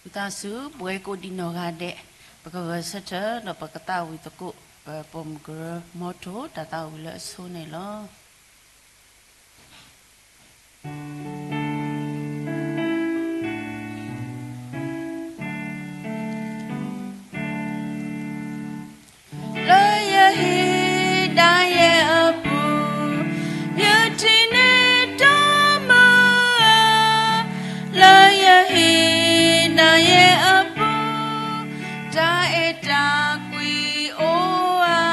ဝံသးစူၤ ပဝဲကိးဒံနီၢ်ဂၤဒဲး ပကဂဲၤဆၢထၢၣ်ဒီးပကသးဝံၣ်သကိး ပပိာ်မုၣ်ကရၢ မီထိၣ် တၢ်သးဝံၣ်လၢအဆိန့ၣ်လီၤ. လၢယဟံၣ်ဒၣ်ယဲအပူၤ ယထံၣ်န့ၢ်တၢ်မုာ်ဧါ, လၢယဟံၣ်ဒၣ်ယဲအပူၤ တၢ်အဲၣ်တၢ်ကွံအိၣ်ဧါ,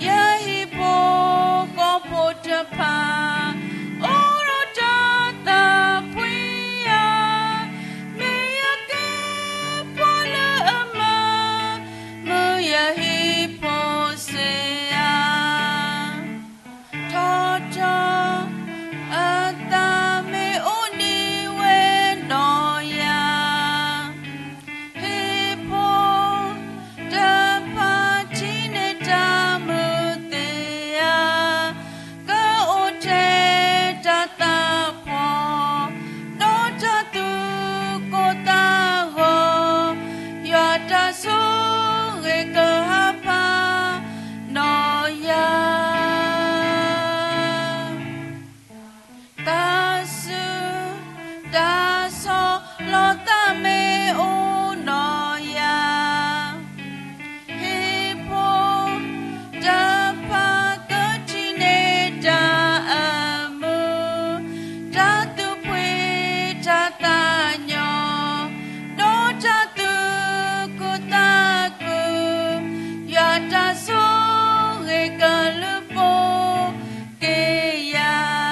ယဟံၣ်ဖိဃီဖိတဖၣ် အိၣ်ဒီးတၢ်သးဖှံဧါ, မ့ၢ်ယကဲပှၤလၢအမၤ မုာ်ယဟံၣ်ဖိစ့ဧါ. ထီထီၣ် အသးမ့ၢ်အိၣ်ဒံးဝဲဒီးယၤ, ဟံၣ်ဖိတဖၣ်ထံၣ်န့ၢ်တၢ်မုာ်သ့ဧါ, ကအိၣ်ထဲတၢ်သးဖှီၣ် ဒီးတၢ်သူၣ်ကိၢ်သးဂီၤ, ယွၤတၢ်ဆိၣ်ဂ့ၤကဟးဖးဒီးယၤ သးစူၤ တၢ်ဆီၣ်လီၤသးမ့ၢ်အိၣ်ဒီးယၤ, ဟံၣ်ဖိတဖၣ်ကထံၣ်န့ၢ်တၢ်အမုာ်, တၢ်သူၣ်ဖှံတၢ်သးညီ, ဒီးတၢ်သူၣ်ကိၢ်သးဂီၤ, ယွၤတၢ်ဆိၣ်ဂ့ၤကလူၤပိာ်က့ၤယၤ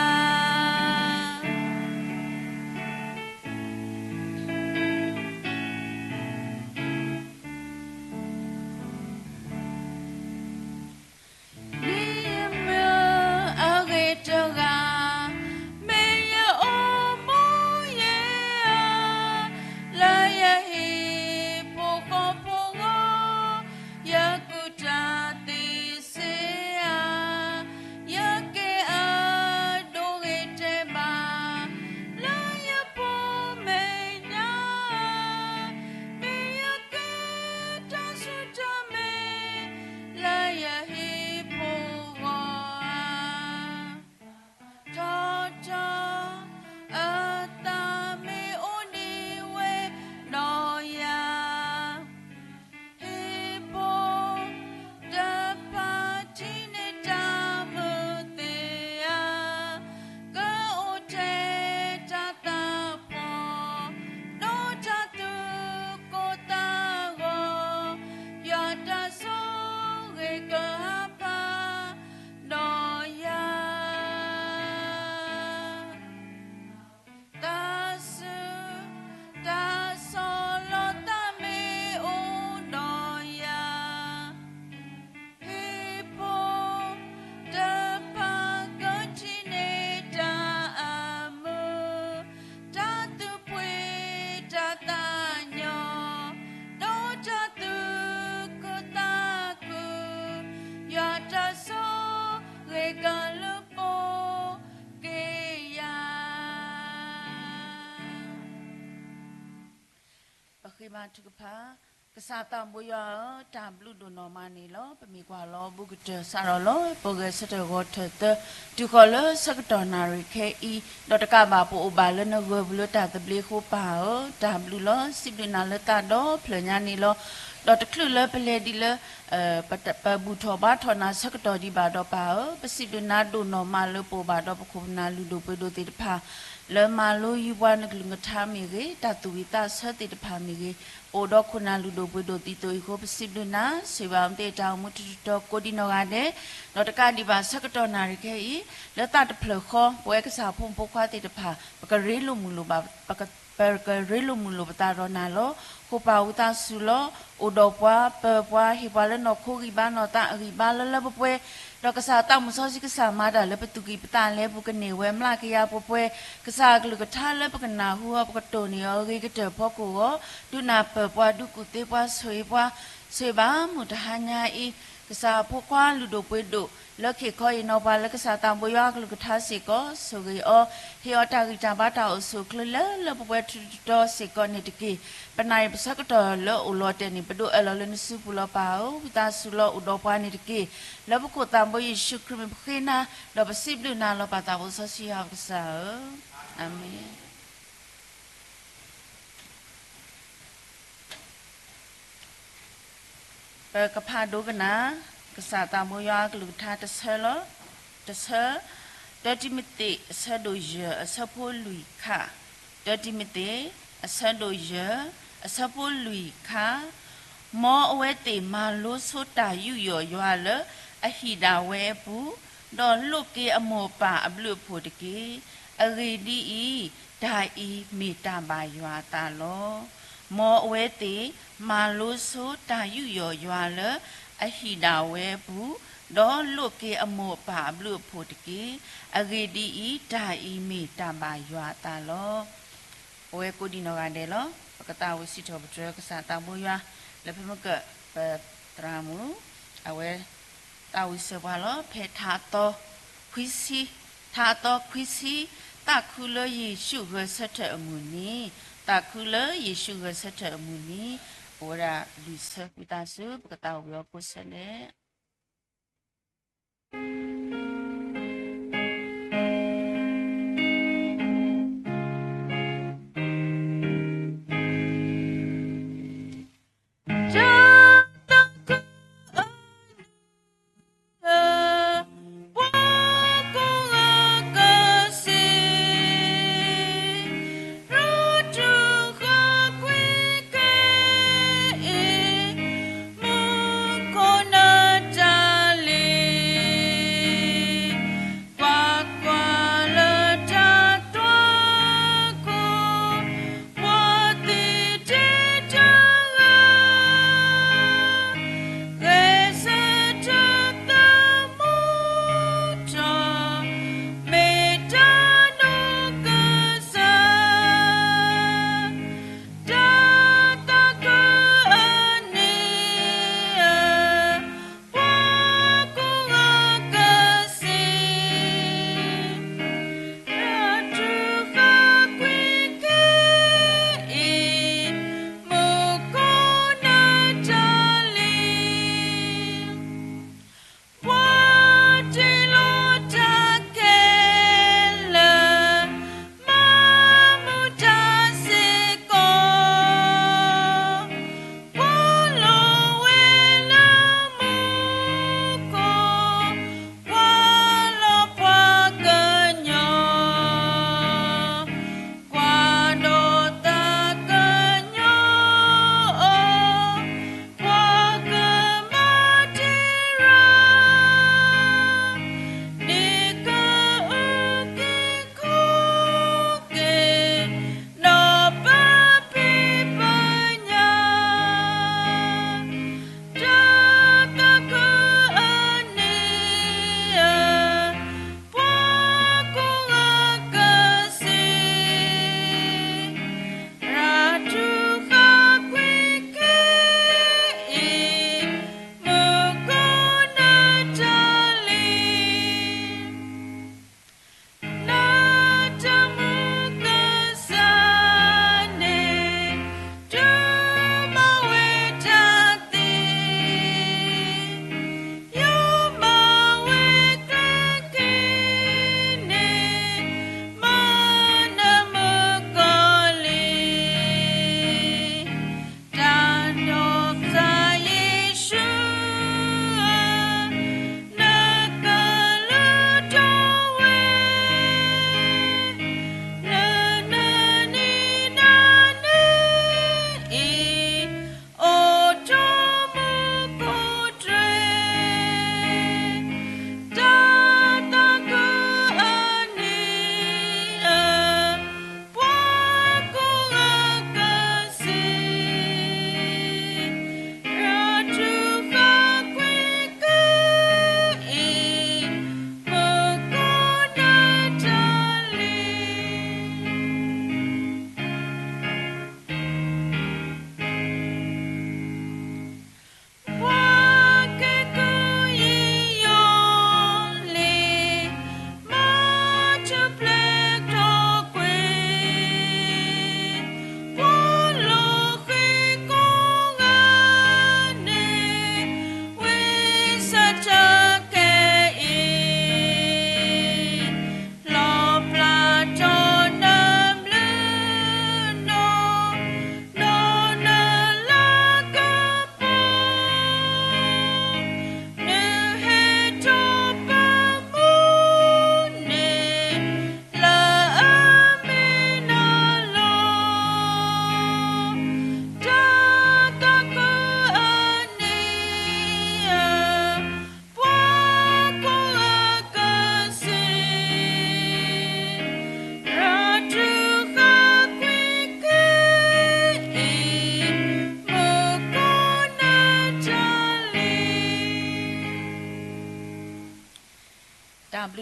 ဒ်ယမုာ်အဂ့ၢ်တဂၤ, မ့ၢ်ယအိၣ်မူယဲဧါ, လၢယဟံၣ်ဖိဃီဖိအဂီၢ်, ယကူၣ်တၢ်သ့စ့ဧါ, ယကဲအဒိၣ်ဂ့ၤတဲဘၣ် လၢယဖိမဲာ်ညါ, မ့ၢ်ယကဲတၢ်ဆူၣ်တၢ်မဲာ် လၢယဟံၣ်ဖိဂီၢ်ဧါ, ထီထီၣ် အသးမ့ၢ်အိၣ်ဒံးဝဲဒီးယၤ ဟံၣ်ဖိတဖၣ်ထံၣ်န့ၢ်တၢ်မုာ်သ့ဧါ, ကအိၣ်ထဲတၢ်သးဖှီၣ် ဒီးတၢ်သူၣ်ကိၢ်သးဂီၤ, ယွၤတၢ်ဆိၣ်ဂ့ၤကဟးဖးဒီးယၤ သးစူၤ တၢ်ဆီၣ်လီၤသးမ့ၢ်အိၣ်ဒီးယၤ, ဟံၣ်ဖိတဖၣ်ကထံၣ်န့ၢ်တၢ်အမုာ်, တၢ်သူၣ်ဖှံတၢ်သးညီ, ဒီးတၢ်သူၣ်ကိၢ်သးဂီၤ, ယွၤတၢ်ဆိၣ်ဂ့ၤကလူၤပိာ်က့ၤယၤ ပဃ့ဘါထုကဖၣ်. ကစၢ်သးဘိယွၤဧၢ, တၢ်ဘျုးဒိၣ်နီၢ်မးန့ၣ်လီၤ. ပမ့ၢ်ကွၢ်လီၤဘူးကတၢၢ်စးထီၣ်လၢ ပဂဲၤဆၢထၢၣ်ဂီၤထၢၣ်သၢ တုၤဃီၤလၢဆၢကတီၢ်နၣ်ရံၣ်ခဲအံၤ, ဒီးတကးဘၣ်ပအိၣ်ဘၣ်လၢနဂၢၢ်ပူၤလၢတၢ်သဘျ့အဃိ ပၢ်ဧၢ, တၢ်ဘျုးလီၤ. စံးဘျုးနၤလၢသးဒီဖျၢၣ်ညါန့ၣ်လီၤ. ဒီးတချုးလၢပလဲၤဒံးလၢ ပဘူၣ်ထီၣ်ဘါထီၣ်နၤဆၢကတီၢ်ဒံးဘၣ်ဒီးပၢ်ဧၢ, ပစံးဘျုးနၤဒိၣ်နီၢ်မးလၢပအိၣ်ဘၣ်ဒီးပခိၣ်ပနၢ်လုၢ်ဒိၣ်ပှ့ၤဒိၣ်သ့ၣ်တဖၣ် လၢမၤလိယူပှၤနကလုၢ်ကထါမ့ၢ်ဂ့ၤ, တၢ်သူၣ်ဝံၣ်သးဆၢသ့ၣ်တဖၣ်မ့ၢ်ဂ့ၤ, ပအိၣ်ဒီးခိၣ်နၢ်လုၢ်ဒိၣ်ပှ့ၤဒိၣ်သံသိးအံၤအဃိ ပစံးဘျုးနၤ, ဆိၣ်ဂ့ၤဘၣ်အမူထူတီၤကိးဒံနီၢ်ဂၤဒဲး, ဒီးတကးဒံးဘၣ်ဆၢကတီၢ်နၣ်ရံၣ်ခဲအံၤ, လၢသးတဖျၢၣ်ဃီ ပဝဲကစၢ်ဖိမုၣ်ဖိခွါသ့ၣ်တဖၣ် ပကရ့လိာ်မုာ်လိာ်ဘၣ် ပကရ့လိာ်မုာ်လိာ်ပသးဒီးနၤလီၤ. ဃိာ်ပၢ်ဝံသးစူၤလီၤ. အိၣ်ဒီးပှၤ ပၢၤပှၤ ဟ့ၣ်ပှၤလၢနီၢ်ခိဂံၢ်ဘါနီၢ်သးအဂံၢ်ဘါလၢလၢပှဲၤပှဲၤ, ဒီးကစၢ်သးမုၣ်စီဆှံကစၢ်မၤတၢ်လၢပသူၣ်ကံၢ်ပသးလဲပူၤကန့ၢ်ဝဲမျးကယၤပှဲၤပှဲၤ, ကစၢ်အကလုၢ်ကထါလၢပကနၢ်ဟူအီၤ ပကတိၢ်န့ၢ်အီၤအဂ့ၤကတၢၢ်ဖီခိၣ်အဂီၢ်, ဒုးနၢ်ပၢၢ်ပှၤ ဒုးကူၣ်သ့ပှၤ ဆိၣ်ဂ့ၤပှၤ, ဆိၣ်ဂ့ၤဘၣ်မုၢ်တဟါညါအံၤ ကစၢ်အဖိခွါလုၢ်ဒိၣ်ပှ့ၤဒိၣ် လၢခံခီအံၤ နီၢ်ပှၤလၢကစၢ်သးဘိယွၤအကလုၢ်ကထါစ့ၢ်ကီး ဆိၣ်ဂ့ၤအီၤ, ဟ့ၣ်အီၤတၢ်ဂံၢ်တၢ်ဘါတၢ်အိၣ်ဆူၣ်အိၣ်ချ့လၢလၢပှဲၤပှဲၤထူထူတီတီတီ စ့ၢ်ကီးန့ၣ်တက့ၢ်. ပနၢ်အံၤပဆၢကတီၢ်လၢအိၣ်လီၤတဲာ်န့ၣ် ပဒိးအၢၣ်လီၤလၢနစုပူၤလီၤပၢ်ဧၢ, ဝံသးစူၤလီၤအိၣ်ဒီးပှၤန့ၣ်တက့ၢ်. လၢပခိၣ်သးဘိယ့ၣ်ၡူးခရံာ်မ့ၢ်ပဃ့နၤ, ဒီးပစံးဘျုးနၤလီၤပၢ်သးဘိစီဆှံယွၤပကစၢ်ဧၢ, အၤမ့ၣ်. ပကဖးဒိကနၣ် ကစၢ်သးဘိယွၤအကလုၢ်ကထါတဆၢလီၤ. တဆၢ, တၢတံၤမသ့း အဆၢဒိၣ်ယဲၢ် အဆၢဖိလွံၢ်ခါ, တၢတံၤမသ့း အဆၢဒိၣ်ယဲၢ် အဆၢဖိလွံၢ်ခါ, မ်အဝဲသ့ၣ်မၤလိဆိတၢ်ယူးယီၣ်ယွၤလၢအဟံၣ်ဒၣ်ဝဲအပူၤ, ဒီးလိးက့ၤအမိၢ်အပၢ်အဘျုးအဖှိၣ်တက့ၢ်. အဂ့ၢ်ဒ်အံၤ, တၢ်အံၤမ့ၢ်တၢ်ဘၣ်ယွၤအသးလီၤ. မ်အဝဲသ့ၣ် မၤလိဆိတၢ်ယူးယီၣ်ယွၤလၢအဟံၣ်ဒၣ်ဝဲအပူၤ, ဒီးလိးက့ၤအမိၢ်အပၢ်အဘျုးအဖှိၣ်တက့ၢ်. အဂ့ၢ်ဒ်အံၤ, တၢ်အံၤမ့ၢ်တၢ်ဘၣ်ယွၤအသးလီၤ. ပဝဲကိးဒံးနီၢ်ဂၤဒဲးလီၤ. ပကသးဝံၣ်စံးထီၣ်ပတြၢၤကစၢ်သးဘိယွၤ လၢဖဲမ့ၢ်က ပသရၣ်မုၣ် အဝဲ သးဝံၣ်စၢၤပှၤလီၤ. ဖဲထါအသီ ခွံဆံ, ထါအသီခွံဆံ, သးခုလၢယ့ၣ်ၡူးဂဲၤဆၢထၢၣ်အမုၢ်နံၤ, သးခုလၢယ့ၣ်ၡူးဂဲၤဆၢထၢၣ်အမုၢ်နံၤ, ပဝဲဒၣ်လွံၢ်ဆၢ ဝံသးစူၤ ပကသးဝံၣ်အီၤကိးဆၢဒဲး.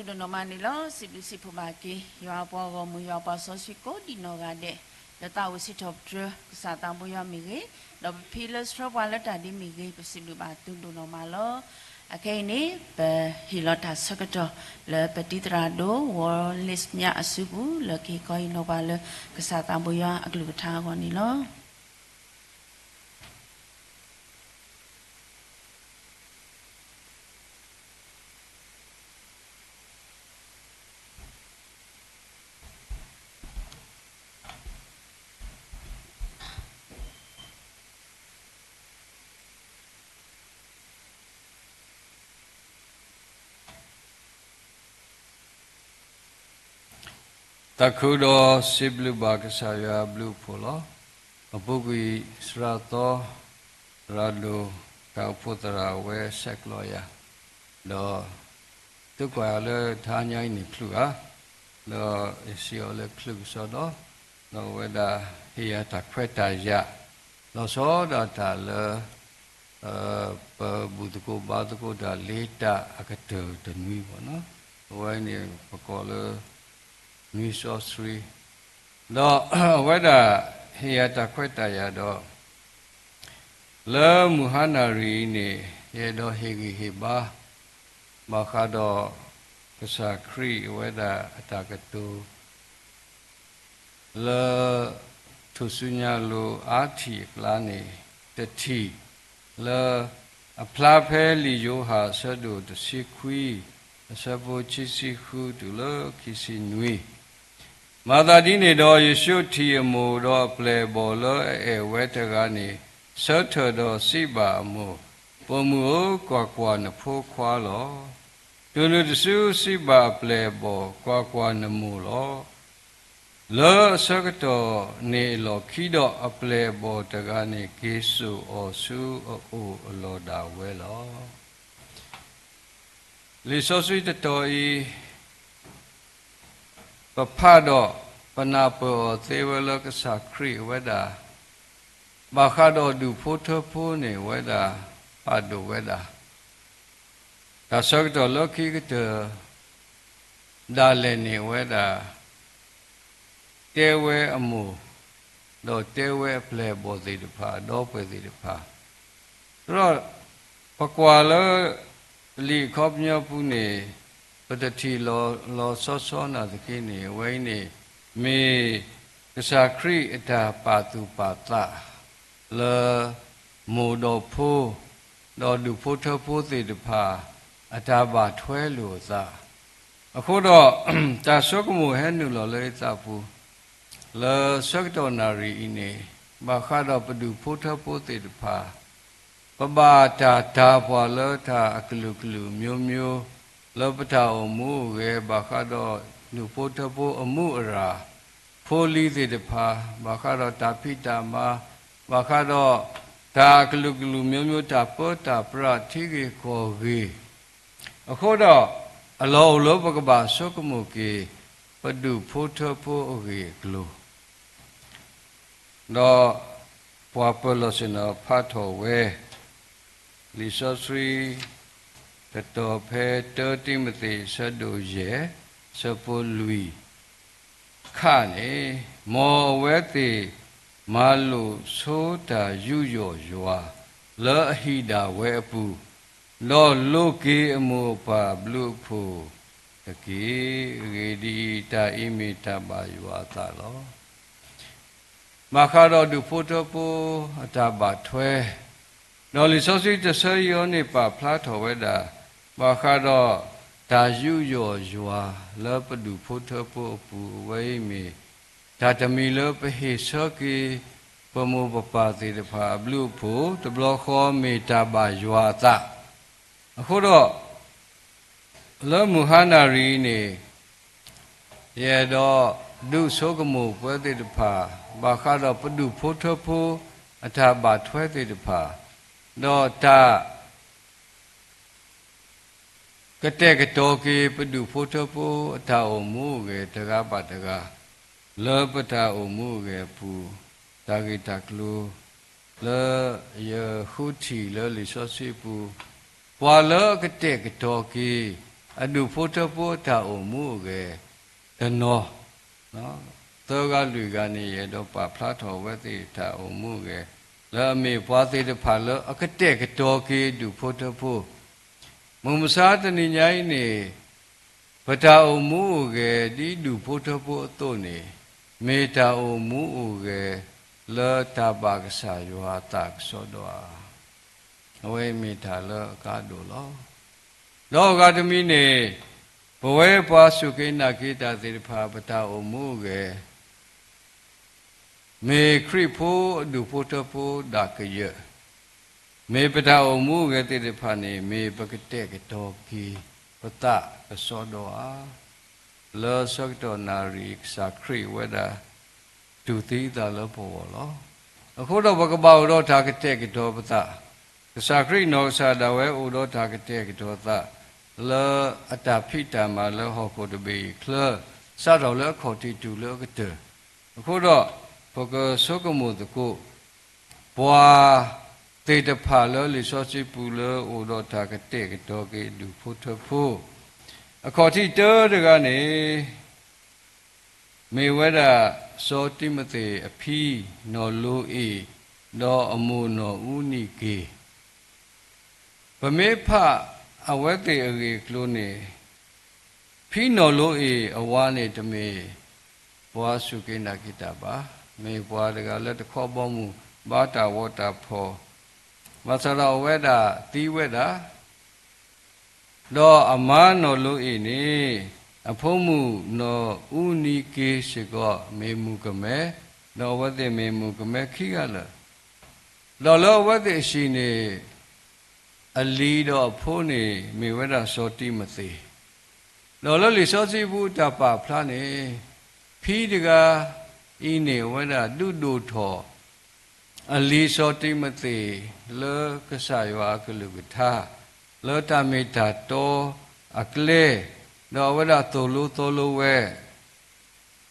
ဒိၣ်နီၢ်မးန့ၣ်လီၤ. စံးဘျုးစံးဖှိၣ်ဘၣ်က့ၤ ယွၤအပှၤဂီၢ်မုၢ် ယွၤပှၤစီဆှံကိးဒံးနီၢ်ဂၤဒဲး, ဒီးသးအိၣ်စံးထီၣ်ပတြၢၤ ကစၢ်သးဘိယွၤမ့ၢ်ဂ့ၤ, ဒီးပဖံလၢဆှၢပှၤလၢတၢ်ဒ်မ့ၢ်ဂ့ၤ, ပစံးဘျုးဘၣ်သုဒိၣ်နီၢ်မးလီၤ. အခဲအံၤန့ၣ် ပဟ့ၣ်လီၤတၢ်ဆၢကတီၢ်လၢပတံၤသရၣ်ဒိၣ် Wallace ညါအစုပူၤ လၢကဟ့ၣ်ခီဟ့ၣ်နီၤပှၤလၢ ကစၢ်သးဘိယွၤအကလုၢ်ကထါအဂီၢ်န့ၣ်လီၤ. တၢ်ခုၣ်ဒီးစံးဘျုးဘၣ်ကစၢ်ယွၤအဘျုးအဖှိၣ်လီၤ. အပူၤကွံာ်စှၤသီ သရၣ်ဒိၣ် တၢ်အိၣ်ဖှိၣ်သရၣ်ဝဲဆဲးကျိးယၤ, ဒီးသံကွၢ်ယၤလၢတဟါညါအံၤန့ၣ်ချုးဧါ, ဒီးယစံးအီၤလၢချုးကစီဒီ, ဒီးအဝဲဒၣ်ဟ့ၣ်ယၤတၢ်ခွဲးတၢ်ယာ် လီၤဆီဒၣ်တၢ်လၢ ပဘူၣ်သကိးဘါသကိးတၢ်လ့တၢ်အကတၢၢ်တနွံဘၣ်နီၤ, အဝဲန့ၣ်ပကိးလၢ နွံစီဆှံ, ဒီးအဝဲဒၣ်ဟ့ၣ်ယၤတၢ်ခွဲးတၢ်ယာ်ဒီး လၢမုၢ်ဟါနၣ်ရံၣ်အံၤန့ၣ် ယအဲၣ်ဒိးဟ့ၣ်ဂံၢ်ဟ့ၣ်ဘါ ဘၣ်ဃးဒီးကစၢ်ခရံာ်အဝဲဒၣ်အတၢ်ကတိၤ လၢထူၣ်စုညါလိၤအါထံၣ်အကျါန့ၣ် တထံၣ် လၢအဖျါဖဲလံာ်ယိၤဟၣ်အဆၢဒိၣ်တဆံခွံ အဆၢဖိခံဆံဃုတုၤလၢခံဆံနွံ, မၤသးဒ်န့ၣ်ဒီး ယ့ၣ်ၡူးထံၣ်အမိၢ်ဒီးအပျဲၢ်အဘီၣ်လၢအအဲၣ်ဝဲတဂၤန့ၣ် ဆၢထၢၣ်ဒီးစံးဘၣ်အမိၢ်, ပိာ်မုၣ်ဧၢ, ကွၢ်ကွၢ်, နဖိခွါလီၤ. တုၤနုၤတစုစံးဘၣ်အပျဲၢ်အဘီၣ်, ကွၢ်ကွၢ်, နမိၢ်လီၤ. လၢအဆၢကတီၢ်န့ၣ်အလီၢ်ခံဒီး အပျဲၢ်အဘီၣ်တဂၤန့ၣ် က့ၤစိာ်အီၤဆူအအိၣ်အလီၢ်ဒၣ်ဝဲလီၤ. လံာ်စီဆှံတတီၤအံၤ ပဖးဒီး ပနၢ်ပၢၢ်အီၤသ့ဝဲလၢကစၢ်ခရံာ်အဝဲဒၣ် ဘၣ်ဃးဒီးဒူၣ်ဖိထၢဖိန့ၣ် အဝဲဒၣ်ပာ်ဒိၣ်ဝဲဒၣ် တၢ်ဆၢကတီၢ်လၢခံကတၢၢ် ဒၣ်လဲာ်န့ၣ် အဝဲဒၣ် တဲဝဲအမိၢ် ဒီးတဲဝဲအပျဲၢ်အဘီၣ်သ့ၣ်တဖၣ် ဒီပုၢ်ဝဲၢ်သ့ၣ်တဖၣ် ဒီးပကွၢ်လၢ လံာ်အခီပညီပူၤန့ၣ် ပတထံၣ်လီၤလီၤဆီဆီနာ်သက့န့ၣ် အဝဲအံၤန့ၣ် မ့ၢ်ကစၢ်ခရံာ်အတၢ်ပာ်သူၣ်ပာ်သး လၢမိၢ်ဒီးဖိ ဒီးဒူၣ်ဖိထၢဖိသ့ၣ်တဖၣ် အတၢ်ဘၣ်ထွဲလိာ်အသး အဃိဒီး တၢ်ဆိကမိၣ်ဟဲနုာ်လီၤလၢယသးပူၤ လၢဆၢကတီၢ်နၣ်ရံၣ်အံၤန့ၣ် ဘၣ်ဃးဒီးပဒူၣ်ဖိထၢဖိသ့ၣ်တဖၣ် ပဘၣ်တၢ်တာ်ပှၤလၢတၢ်အကလုာ်ကလုာ်မျိုးမျိုး လၢပတၢ်အိၣ်မူအိၣ်ဂဲၤ ဘၣ်ဃးဒီးဒူၣ်ဖိထၢဖိအမူအရၣ် ဖိလံၤသ့ၣ်တဖၣ် ဘၣ်ဃးဒီးတၢ်ဖံးတၢ်မၤ ဘၣ်ဃးဒီးတၢ်အကလုာ်ကလုာ်မျိုးမျိုး တၢ်ပၢတၢ်ပြးထံဂ့ၢ်ကီၢ်ဂ့ၢ် အဃိဒီး အလီၢ်အိၣ်လၢပကဘၣ်ဆိကမိၣ်က့ၤ ပဒူၣ်ဖိထၢဖိအဂ့ၢ်အကျိၤ ဒီးပှၤပၢၤလီၢ်ဆ့ၣ်နီၤဖးထီၣ်ဝဲ လံာ်စီဆှံ တတီၤဖဲတၢတံၤမသ့း အဆၢဒိၣ်ယဲၢ် အဆၢဖိလွံၢ် ခါန့ၣ် မ်အဝဲသ့ၣ်မၤလိာ်ဆိတၢ်ယူးယီၣ်ယွၤ လၢအဟံၣ်ဒၣ်ဝဲအပူၤ, ဒီးလိးက့ၤအမိၢ်အပၢ်အဘျုးအဖှိၣ်တက့ၢ်. အဂ့ၢ်ဒ်အံၤ, တၢ်အံၤမ့ၢ်တၢ်ဘၣ်ယွၤအသးလီၤ. ဘၣ်ဃးဒီးဒူၣ်ဖိထၢဖိအတၢ်ဘၣ်ထွဲ, ဒီးလံာ်စီဆှံတဆၢအံၤအီၤန့ၣ် ပာ်ဖျါထီၣ်ဝဲဒၣ် ဘၣ်ဃးဒီးတၢ်ယူးယီၣ်ယွၤလၢပဒူၣ်ဖိထၢဖိအပူၤ အဝဲအံၤမ့ၢ် တၢ်တမံၤလၢပဟ့ၣ်ဆၢက့ၤ ပမိၢ်ပပၢ်သ့ၣ်တဖၣ်အဘျုးအဖှိၣ် တဘျီဃီမ့ၢ်တၢ်ဘၣ်ယွၤအသး အဃိဒီး လၢမုၢ်ဟါနၣ်ရံၣ်အံၤန့ၣ် ယအဲၣ်ဒိးဒုးဆိကမိၣ်ပဝဲသ့ၣ်တဖၣ် ဘၣ်ဃးဒီးပဒူၣ်ဖိထၢဖိအတၢ်ဘၣ်ထွဲသ့ၣ်တဖၣ်, ဒီးတၢ် ကတဲာ်ကတီၤက့ၤပဒူၣ်ဖိထၢဖိအတၢ်အိၣ်မူအိၣ်ဂဲၤတဂၤဘၣ်တဂၤ လၢပတၢ်အိၣ်မူအိၣ်ဂဲၤအပူၤ, တၢ်ဂ့ၢ်တၢ်ကျိၤလၢယဃုထံၣ်လၢလံာ်စီဆှံအပူၤ, ပှၤလၢအကတဲာ်ကတီၤက့ၤ အဒူၣ်ဖိထၢဖိအတၢ်အိၣ်မူအဂဲၤတနီၤ, သၢဂၤလွံၢ်ဂၤန့ၣ် ယအဲၣ်ဒိးပာ်ဖျါထီၣ်အဝဲသ့ၣ်အတၢ်အိၣ်မူအဂဲၤ, လၢအမ့ၢ်ပှၤသ့ၣ်တဖၣ်လၢအကတဲာ်ကတီၤက့ၤဒူၣ်ဖိထၢဖိ, မုၢ်မဆါတနံၤညါအံၤန့ၣ် ပတၢ်အိၣ်မူအိၣ်ဂဲၤဒ်ဒူၣ်ဖိထၢဖိအသိးန့ၣ်, မ့ၢ်တၢ်အိၣ်မူအိၣ်ဂဲၤလၢတၢ်ဘၣ်ကစၢ်ယွၤအသးကစီဒီဧါ. အဝဲအံၤမ့ၢ်တၢ်လၢအကါဒိၣ်လီၤ. ဒီးအဂၤတမံၤန့ၣ်, ပဝဲပှၤစူၢ်က့ၤနာ်က့ၤတၢ်သ့ၣ်တဖၣ် ပတၢ်အိၣ်မူအိၣ်ဂဲၤ မ့ၢ်ခရံာ်ဖိအဒူၣ်ဖိထၢဖိဒၣ်ကယၢၢ်, မ့ၢ်ပတၢ်အိၣ်မူအိၣ်ဂဲၤသ့ၣ်တဖၣ်န့ၣ် မ့ၢ်ပကတဲာ်ကတီၤက့ၤပသးကစီဒီဧါ. လၢဆၢကတီၢ်နၣ်ရံၣ်ကစၢ်ခရံာ်ဝဲဒၣ် တူၢ်သံအသးလၢပဂီၢ်လီၤ. အဃိဒီးပကဘၣ်အိၣ်ဒီးတၢ်ကတဲာ်ကတီၤပသး, ကစၢ်ခရံာ်နီၢ်ကစၢ်ဒၣ်ဝဲအိၣ်ဒီးတၢ်ကတဲာ်ကတီၤသး လၢအတၢ်ဖံးတၢ်မၤလၢဟီၣ်ခိၣ်တဘ့ၣ်အံၤအချၢ, စးထီၣ်လၢအခီၣ်ထံးတုၤလၢအကတၢၢ်, အဃိဒီး ပကဆိကမိၣ်သကိး ပှၤသ့ၣ်တဖၣ်လၢလံာ်စီဆှံပူၤလၢအိၣ်ဒီးတၢ်ကတဲာ်ကတီၤက့ၤဒူၣ်ဖိထၢဖိ, အခီၣ်ထံးတၢတဂၤန့ၣ် မ့ၢ်ဝဲဒၣ်စီၤတံၤမသ့းအဖံနီၢ်လိအ့ၣ်, ဒီးအမိၢ်နီၢ်အူနံက့ၤ. ပမ့ၢ်ဖးအဝဲသ့ၣ်အဂ့ၢ်အကျိၤန့ၣ်, ဖံနီၢ်လိအ့ၣ်အဝၤန့ၣ်တမ့ၢ်ပှၤစူၢ်က့ၤနာ်က့ၤတၢ်ဘၣ်. မ့ၢ်ပှၤတဂၤလၢတခီဘီမုၢ်ဘါတၢ်ဝီတၢ်ဖီၣ်, ဘၣ်ဆၣ်ဒီးအဝဲဒၣ်သံဝဲဒၣ် ဒီးအမါနီၢ်လိအ့ၣ်န့ၣ် အဖိမုၣ်နီၢ်အူနံက့ၤစ့ၢ်ကီး မ့ၢ်မုၣ်ကမဲ, ဒီးအဝဲသ့ၣ်မ့ၢ်မုၣ်ကမဲခံဂၤလၢာ်. ဒီးလၢအဝဲသ့ၣ်အဟံၣ်န့ၣ် အလံၤဒီးအဖိန့ၣ် မ့ၢ်ဝဲဒၣ်စီၤတံၤမသ့း, ဒီးလၢလံာ်စီဆှံပူၤတၢ်ပာ်ဖျါန့ၣ် ဖံတဂၤအံၤန့ၣ် အဝဲဒၣ်ဒုးဒိၣ်ထီၣ် အလံၤစီၤတံၤမသ့း လၢကစၢ်ယွၤအကလုၢ်ကထါ, လၢတၢ်မ့ၢ်တၢ်တီအကျဲ, ဒီးအဝဲဒၣ်သိၣ်လိသီလိဝဲ.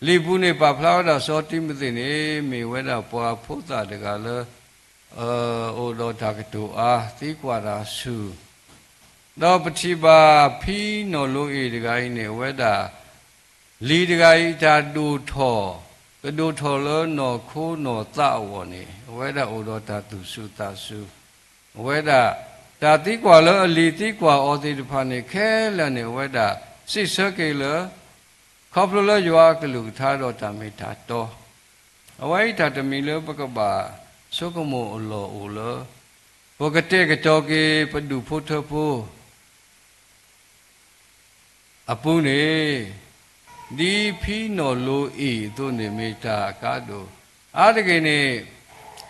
လံာ်ပူၤန့ၣ်ပာ်ဖျါဝဲဒၣ်စီၤတံၤမသ့းန့ၣ် မ့ၢ်ဝဲဒၣ်ပှၤဖိသၣ်တဂၤလၢ အိၣ်ဒီးတၢ်ကတိၤအါ သံကွၢ်တၢ်ဆူၣ်, ဒီးပထံၣ်ဘၣ်ဖံနီၢ်လိအ့ၣ်တဂၤအံၤန့ၣ် အဝဲဒၣ် လံၤတဂၤအံၤတၢ်ဒိၣ်ထီၣ်, ကဒိၣ်ထီၣ်လၢနီၢ်ခိနီၢ်သးအဂီၢ်န့ၣ် အဝဲဒၣ်အိၣ်ဒီးတၢ်သူၣ်ဆူၣ်သးဆူၣ်, အဝဲဒၣ် တၢ်သံကွၢ်လၢအလံၤသံကွၢ်အီၤသ့ၣ်တဖၣ်န့ၣ် ခဲလၢာ်န့ၣ် အဝဲဒၣ်စံးဆၢက့ၤလၢ ခီဖျိလၢယွၤအကလုၢ်ကထါဒီးတၢ်မ့ၢ်တၢ်တီ, အဝဲအံၤတၢ်တမံၤလၢပကဘၣ်ဆိကမိၣ်အလီၢ်အိၣ်လၢ ပကတဲာ်ကတီၤက့ၤပဒူၣ်ဖိထၢဖိ အပူၤန့ၣ် ဒ်ဖံနီၢ်လိအ့ၣ်အသိးန့ၣ် မ့ၢ်တၢ်အကါဒိၣ်, အါတက့ၢ်န့ၣ်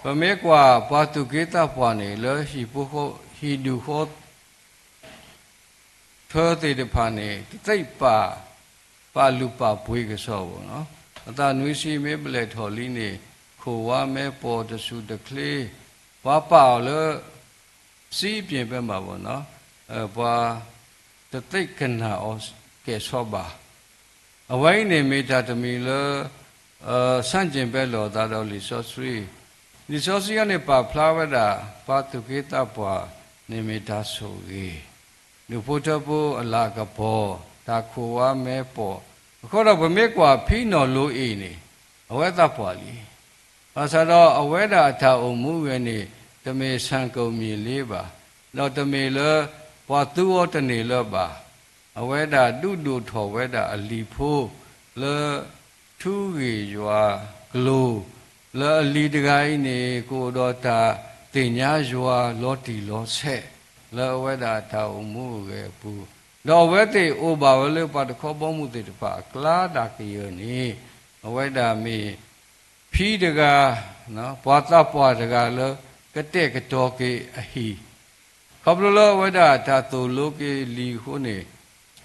ပမ့ၢ်ကွၢ်ပှၤသူၣ်က့သးပှၢ်န့ၣ် လၢဟံၣ်ဒူၣ်ဃီ ထၢသ့ၣ်တဖၣ်န့ၣ် တသ့ၣ်ပာ် ပာ်လုၢ်ပာ်ပှ့ၤကစီၣ်ဘၣ်နီၤ, အသးနွံဆံမ့ၢ်ဘျဲၣ်ထီၣ်လံန့ၣ် ခိၣ်ဝါမဲပိာ်တဆူၣ်တချ့, ပှၤပာ်အီၤလၢ စံးပျ့ၤပဲမးဘၣ်နီၤ, ပှၤတသ့ၣ်ကနၣ်အီၤကဲၣ်ဆိးဘၣ်. အဝဲအံၤန့ၣ်မ့ၢ်တၢ်တမံၤလၢ ဆန့်ကျင်ဘက်လိာ်သးဒီးလံာ်စီဆှံ, လံာ်စီဆှံအံၤန့ၣ်ပာ်ဖျါဝဲဒၣ် ပှၤသူၣ်က့သးပှၢ်န့ၣ်မ့ၢ်တၢ်ဆိၣ်ဂ့ၤ, ဒူၣ်ဖိထၢဖိအလၤကပီၤ, တၢ်ခိၣ်ဝါမဲပိာ်, အဃိဒီးပမ့ၢ်ကွၢ်ဖံနီၢ်လိအ့ၣ်န့ၣ် အဝဲသးပှၢ်လံ. ဘၣ်ဆၣ်ဒီးအဝဲဒၣ်အတၢ်အိၣ်မူဝဲန့ၣ် တမ့ၢ်ဆၣ်ကိၣ်မံၤလ့ဘၣ်, ဒီးတမ့ၢ်လၢပှၤသူအီၤတန့ၢ်လၢၤဘၣ်. အဝဲဒၣ်ဒုးဒိၣ်ထီၣ်ဝဲဒၣ်အလံၤဖိ လၢထူဂ့ၢ်ယွၤကျိၤ, လၢအလံၤတဂၤအံၤန့ၣ် ကအိၣ်ဒီးတၢ်သ့ၣ်ညါယွၤလီၤတံၢ်လီၤဆဲး လၢအဝဲဒၣ်အတၢ်အိၣ်မူအိၣ်ဂဲၤအပူၤ, ဒီးအဝဲသ့ၣ်အိၣ်ဘၣ်ဝဲလၢပှၤတခီဘီမုၢ်သ့ၣ်တဖၣ်အကျါဒၣ်ကယၢၢ်န့ၣ် အဝဲဒၣ်မ့ၢ် ဖံတဂၤ, ပှၤသးပှၢ်တဂၤလၢကတဲာ်ကတီၤက့ၤအဟံၣ်, ခီဖျိလၢအဝဲဒၣ်တၢ်သိၣ်လိက့ၤလံာ်အဃိန့ၣ်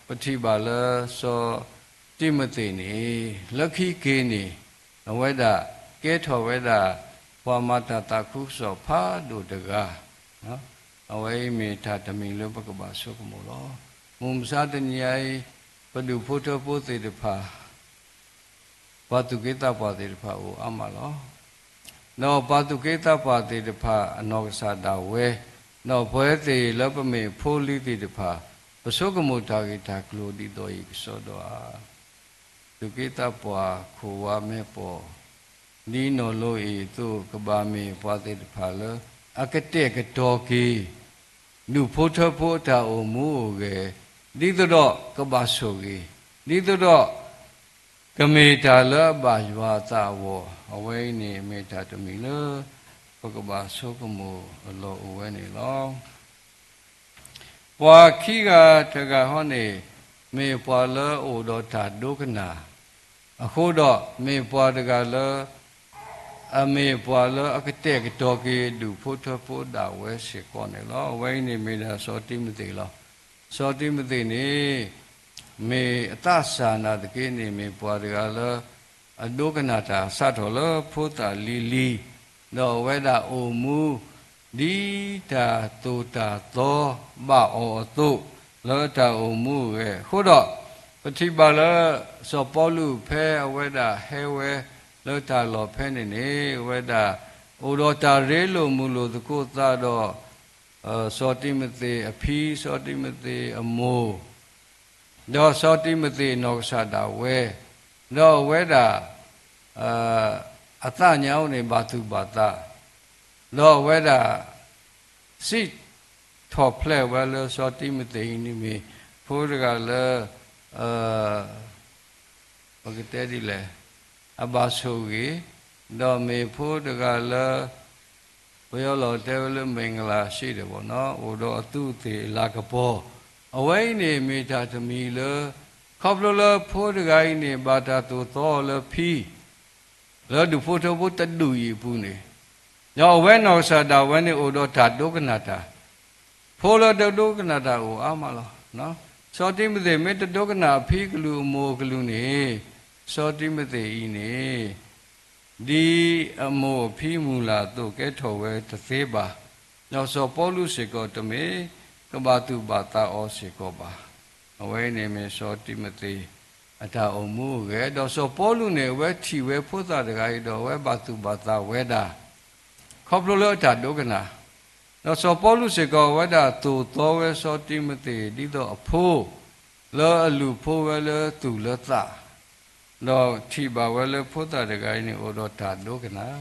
ပထံၣ်ဘၣ်လၢစီၤတံၤမသ့းန့ၣ် လၢခံက့ၤန့ၣ် အဝဲဒၣ်ကဲထီၣ်ဝဲဒၣ် ပှၤမၤတၢ်သးခုကစီၣ်ဖးဒိၣ်တဂၤ, အဝဲအံၤမ့ၢ်တၢ်တမံၤလၢပကဘၣ်ဆိကမိၣ်လီၤ. မုၢ်မဆါတနံၤအံၤ ပဒူၣ်ဖိထၢဖိသ့ၣ်တဖၣ် ပှၤသူၣ်က့သးပှၢ်သ့ၣ်တဖၣ်အိၣ်အါမးလီၤ. ဒီးပှၤသူၣ်က့သးပှၢ်သ့ၣ်တဖၣ်အနီၢ်ကစၢ်ဒၣ်ဝဲ, ဒီးပဝဲသ့ၣ်လၢပမ့ၢ်ဖိလံၤသ့ၣ်တဖၣ် ပဆိကမိၣ်တၢ်ဂ့ၢ်တၢ်ကျိၤဒ်သိးအံၤကစီဒီဧါ. သူၣ်က့သးပှၢ်ခိၣ်ဝါမဲပီၢ်, ဒ်နီၢ်လိအံၤအသိး ကဘၣ်မ့ၢ်ပှၤသ့ၣ်တဖၣ်လၢ အကတဲာ်ကတီၤက့ၤ ဒူၣ်ဖိထၢဖိအတၢ်အိၣ်မူအိၣ်ဂဲၤ, ဒ်သိးဒီးကဘၣ်ဆိၣ်ဂ့ၤ, ဒ်သိးဒီး ကမ့ၢ်တၢ်လၢအဘၣ်ယွၤအသးအဂီၢ်, အဝဲအံၤန့ၣ်မ့ၢ်တၢ်တမံၤလၢ ပကဘၣ်ဆိကမိၣ်အလီၢ်အိၣ်ဝဲန့ၣ်လီၤ. ပှၤခံဂၤတဂၤဟီန့ၣ် မ့ၢ်ပှၤလၢအအိၣ်ဒီးတၢ်ဒိကနၣ်, အဃိဒီးမ့ၢ်ပှၤတဂၤလၢ အမ့ၢ်ပှၤလၢအကတဲာ်ကတီၤက့ၤဒူၣ်ဖိထၢဖိဒၣ်ဝဲစ့ၢ်ကီးန့ၣ်လီၤ. အဝဲအံၤန့ၣ်မ့ၢ်ဒၣ်စီၤတံၤမသ့းလီၤ. စီၤတံၤမသ့းန့ၣ် မ့ၢ်အသးစၢ်နာ်သက့န့ၣ် မ့ၢ်ပှၤတဂၤလၢ အဒိကနၣ်တၢ်စးထီၣ်လၢဖိသၣ်လံၤလံၤ, ဒီးအဝဲဒၣ်အိၣ်မူ ဒ်တၢ်သိၣ်တၢ်သီဘၣ်အီၤအသိး လၢတၢ်အိၣ်မူအိၣ်ဂဲၤအဃိဒီး, ပထံၣ်ဘၣ်လၢ စီၤပီလူးဖဲအဝဲဒၣ်ဟဲဝဲလၢတၢ်လီၢ်ဖဲန့ၣ်န့ၣ် အဝဲဒၣ် အိၣ်ဒီးတၢ်ရ့လိာ်မုာ်လိာ်သကိးသးဒီး စီၤတံၤမသ့းအဖံ စီၤတံၤမသ့းအမိၢ် ဒီးစီၤတံၤမသ့းအနီၢ်ကစၢ်ဒၣ်ဝဲ, ဒီးအဝဲဒၣ် အသးညါအိၣ်န့ၣ်ဘၣ်သူၣ်ဘၣ်သး, ဒီးအဝဲဒၣ် စံးထီၣ်ဖျဲးဝဲလၢစီၤတံၤမသ့းအံၤန့ၣ်မ့ၢ်ဖိတဂၤလၢ ပကတဲဒ်လဲၣ်, အဘၣ်ဆိၣ်ဂ့ၤ, ဒီးမ့ၢ်ဖိတဂၤလၢ ပယီၤလီၤတဲဝဲလၢ မင်္ဂလာရှိတယ်ပေါ့နော်, အိၣ်ဒီးအသူးအသ့ၣ်အလၤကပီၤ, အဝဲအံၤန့ၣ်မ့ၢ်တၢ်တမံၤလၢ ခီဖျိလၢဖိတဂၤအံၤန့ၣ် ဘၣ်တၢ်သိၣ်သီအီၤလၢဖံ လၢဒူၣ်ဖိထၢဖိတဒူၣ်အံၤအပူၤန့ၣ်, ဒီးအဝဲနီၢ်ကစၢ်ဒၣ်ဝဲန့ၣ်အိၣ်ဒီးတၢ်ဒိကနၣ်တၢ်, ဖိလၢတဒိကနၣ်တၢ်အိၣ်အါမးလီၤ. စီၤတံၤမသ့းမ့ၢ်တဒိကနၣ်အဖံကလုၢ်အမိၢ်အကလုၢ်န့ၣ်, စီၤတံၤမသ့းအံၤန့ၣ် ဒ်အမိၢ်အဖံမုၢ်လၢ်အသိး ကဲထီၣ်ဝဲတသ့ဘၣ်. ဒီးစီၤပီလူးစ့ၢ်ကီးတမ့ၢ်ကဘၣ်သူၣ်ဘၣ်သးအီၤစ့ၢ်ကီးဘၣ်. အဝဲအံၤန့ၣ်မ့ၢ်စီၤတံၤမသ့းအတၢ်အိၣ်မူအိၣ်ဂဲၤ, ဒီးစီၤပီလူးန့ၣ် အဝဲထံၣ်ဝဲဖိသၣ်တဂၤအံၤဒီး အဝဲဘၣ်သူၣ်ဘၣ်သးဝဲဒၣ် ခီဖျိလၢအတၢ်ဒိကနၣ်, ဒီးစီၤပီလူးစ့ၢ်ကီး အဝဲဒၣ်သိၣ်သီဝဲစီၤတံၤမသ့းဒ်သိးအဖိ လၢအလူၤဖိဝဲလၢသူၣ်လၢသး, ဒီးထံၣ်ဘၣ်ဝဲလၢဖိသၣ်တဂၤအံၤန့ၣ် အိၣ်ဒီးတၢ်ဒိကနၣ်,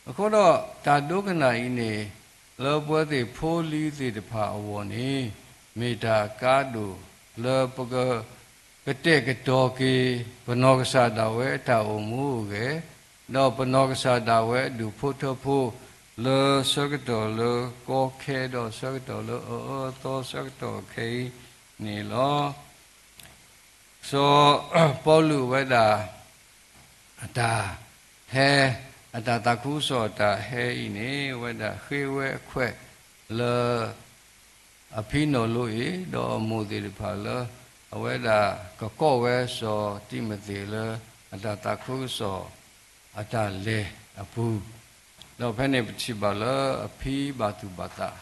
အဃိဒီးတၢ်ဒိကနၣ်အံၤန့ၣ် လၢပဝဲသ့ၣ်ဖိလံၤသ့ၣ်တဖၣ်အဂီၢ်န့ၣ် မ့ၢ်တၢ်ကါဒိၣ်လၢပက ကတဲာ်ကတီၤက့ၤ ပနီၢ်ကစၢ်ဒၣ်ဝဲအတၢ်အိၣ်မူအိၣ်ဂဲၤ, ဒီးပနီၢ်ကစၢ်ဒၣ်ဝဲအဒူၣ်ဖိထၢဖိ လၢဆၢကတီၢ်လၢကီခဲ ဒီးဆၢကတီၢ်လၢအအၢအသီဆၢကတီၢ်ခဲအံၤန့ၣ်လီၤ. စီၤပီလူးဝဲဒၣ် အတၢ်ဟဲ, အတၢ်သးခုကစီၣ်အတၢ်ဟဲအံၤန့ၣ် အဝဲဒၣ်ဃ့ဝဲအခွဲးလၢ အဖံနီၢ်လိအံၤ ဒီးအမိၢ်သ့ၣ်တဖၣ်လၢ အဝဲဒၣ်ကကိးဝဲစီၤတံၤမသ့းလၢ အတၢ်သးခုကစီၣ်အတၢ်လဲၤအပူၤ, ဒီးဖဲန့ၣ်ပထံၣ်ဘၣ်လၢအဖံဘၣ်သူၣ်ဘၣ်သး,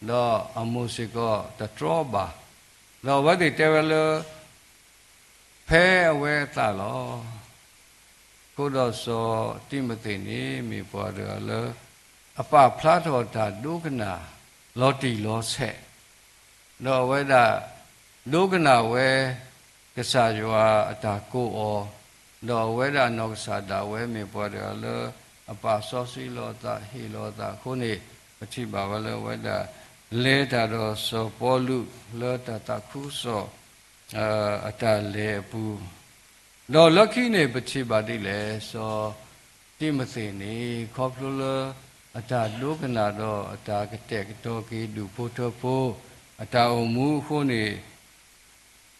ဒီးအမိၢ်စ့ၢ်ကီးတတြီဘၣ်, ဒီးအဝဲသ့ၣ်တဲဝဲလၢ ဖဲအဝဲအသးလီၤ. အဃိဒီးစီၤတံၤမသ့းန့ၣ် မ့ၢ်ပှၤတဂၤလၢ အပာ်ဖျါထီၣ်တၢ်ဒိကနၣ်လီၤတံၢ်လီၤဆဲး, ဒီးအဝဲဒၣ်ဒိကနၣ်ဝဲ ကစၢ်ယွၤအတၢ်ကိးအီၤ, ဒီးအဝဲဒၣ်နီၢ်ကစၢ်ဒၣ်ဝဲမ့ၢ်ပှၤတဂၤလၢ အပာ်စီဆှံလီၤအသး ဟ့ၣ်လီၤအသးအဃိန့ၣ် ပထံၣ်ဘၣ်ဝဲလၢအဝဲဒၣ် လဲၤတၢ်ဒီးစီၤပီလူးလၢတၢ်သးခုကစီၣ် အတၢ်လဲၤအပူၤ, ဒီးလၢခံန့ၣ်ပထံၣ်ဘၣ်ဒ်လဲၣ်, စီၤတံၤမသ့းန့ၣ် ခီဖျိလၢအတၢ်ဒိကနၣ်ဒီးအတၢ်ကတဲာ်ကတီၤက့ၤဒူၣ်ဖိထၢဖိ အတၢ်အိၣ်မူအဃိန့ၣ်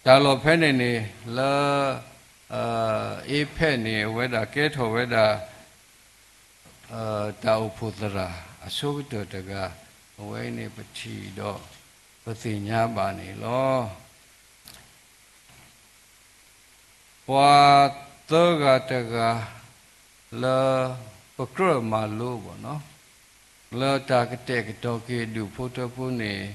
တၢ်လီၢ်ဖဲန့ၣ်န့ၣ် လၢ အ့ဖဲးန့ၣ် အဝဲဒၣ်ကဲထီၣ်ဝဲဒၣ် တၢ်အိၣ်ဖှိၣ်သရၣ်အဆိကတၢၢ်တဂၤ, အဝဲအံၤန့ၣ်ပထံၣ်ဒီးပသ့ၣ်ညါဘၣ်န့ၣ်လီၤ. ပှၤသၢဂၤတဂၤလၢ ပကြၢးမၤလိဘၣ်နီၤ, လၢတၢ်ကတဲာ်ကတီၤက့ၤဒူၣ်ဖိထၢဖိန့ၣ်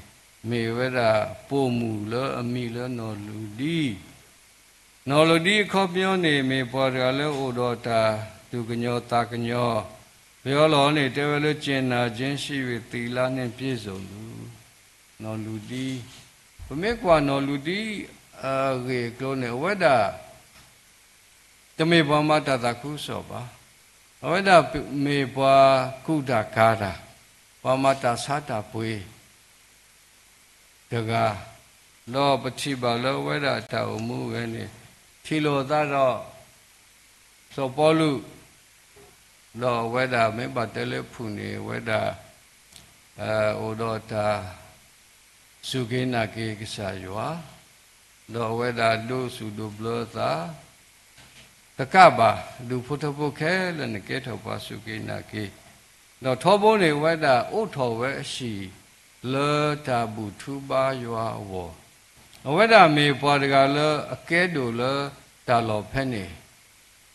မ့ၢ်ဝဲဒၣ်ပိာ်မုၣ်လၢအမံၤလၢနီၢ်လူၤဒံ, နီၢ်လူၤဒံအခီပညီန့ၣ် မ့ၢ်ပှၤတဂၤလၢအိၣ်ဒီးတၢ်သူၣ်ကညီၤသးကညီၤ, ပယီၤလီၤန့ၣ် တဲဝဲလၢ ကျင်နာခြင်းရှိ၍ သီလနှင့်ပြည့်စုံသူ နီၢ်လူၤဒံ, ပမ့ၢ်ကွၢ်နီၢ်လူၤဒံအဂ့ၢ်အကျိၤန့ၣ် အဝဲဒၣ် တမ့ၢ်ပှၤမၤတၢ်သးခုကစီၣ်ဘၣ်. အဝဲဒၣ်မ့ၢ်ပှၤကူၣ်တၢ်ကၤတၢ်, ပှၤမၤတၢ်ဆါတၢ်ပှ့ၤတဂၤ, ဒီးပထံၣ်ဘၣ်လၢအဝဲဒၣ်တၢ်အိၣ်မူအဂ့ၢ်န့ၣ် ထံၣ်လိာ်သးဒီး စီၤပီလူး, ဒီးအဝဲဒၣ်မ့ၢ်ဘၣ်တဲလၢဖုၣ်န့ၣ် အဝဲဒၣ် အိၣ်ဒီးတၢ်စူၢ်က့ၤနာ်က့ၤကစၢ်ယွၤ, ဒီးအဝဲဒၣ်ဒိးစူၣ်ဒိးဘျၢအသး တကးဘၣ် ဒူၣ်ဖိထၢဖိခဲလၢာ်န့ၣ် ကဲထီၣ်ပှၤစူၢ်က့ၤနာ်က့ၤ, ဒီးထီဘိန့ၣ် အဝဲဒၣ်အိးထီၣ်ဝဲအဟံၣ် လၢတၢ်ဘူၣ်ထူဘါယွၤအဂီၢ်, အဝဲဒၣ်မ့ၢ်ပှၤတဂၤလၢအကဲဒိၣ်လၢတၢ်လီၢ်ဖဲန့ၣ်,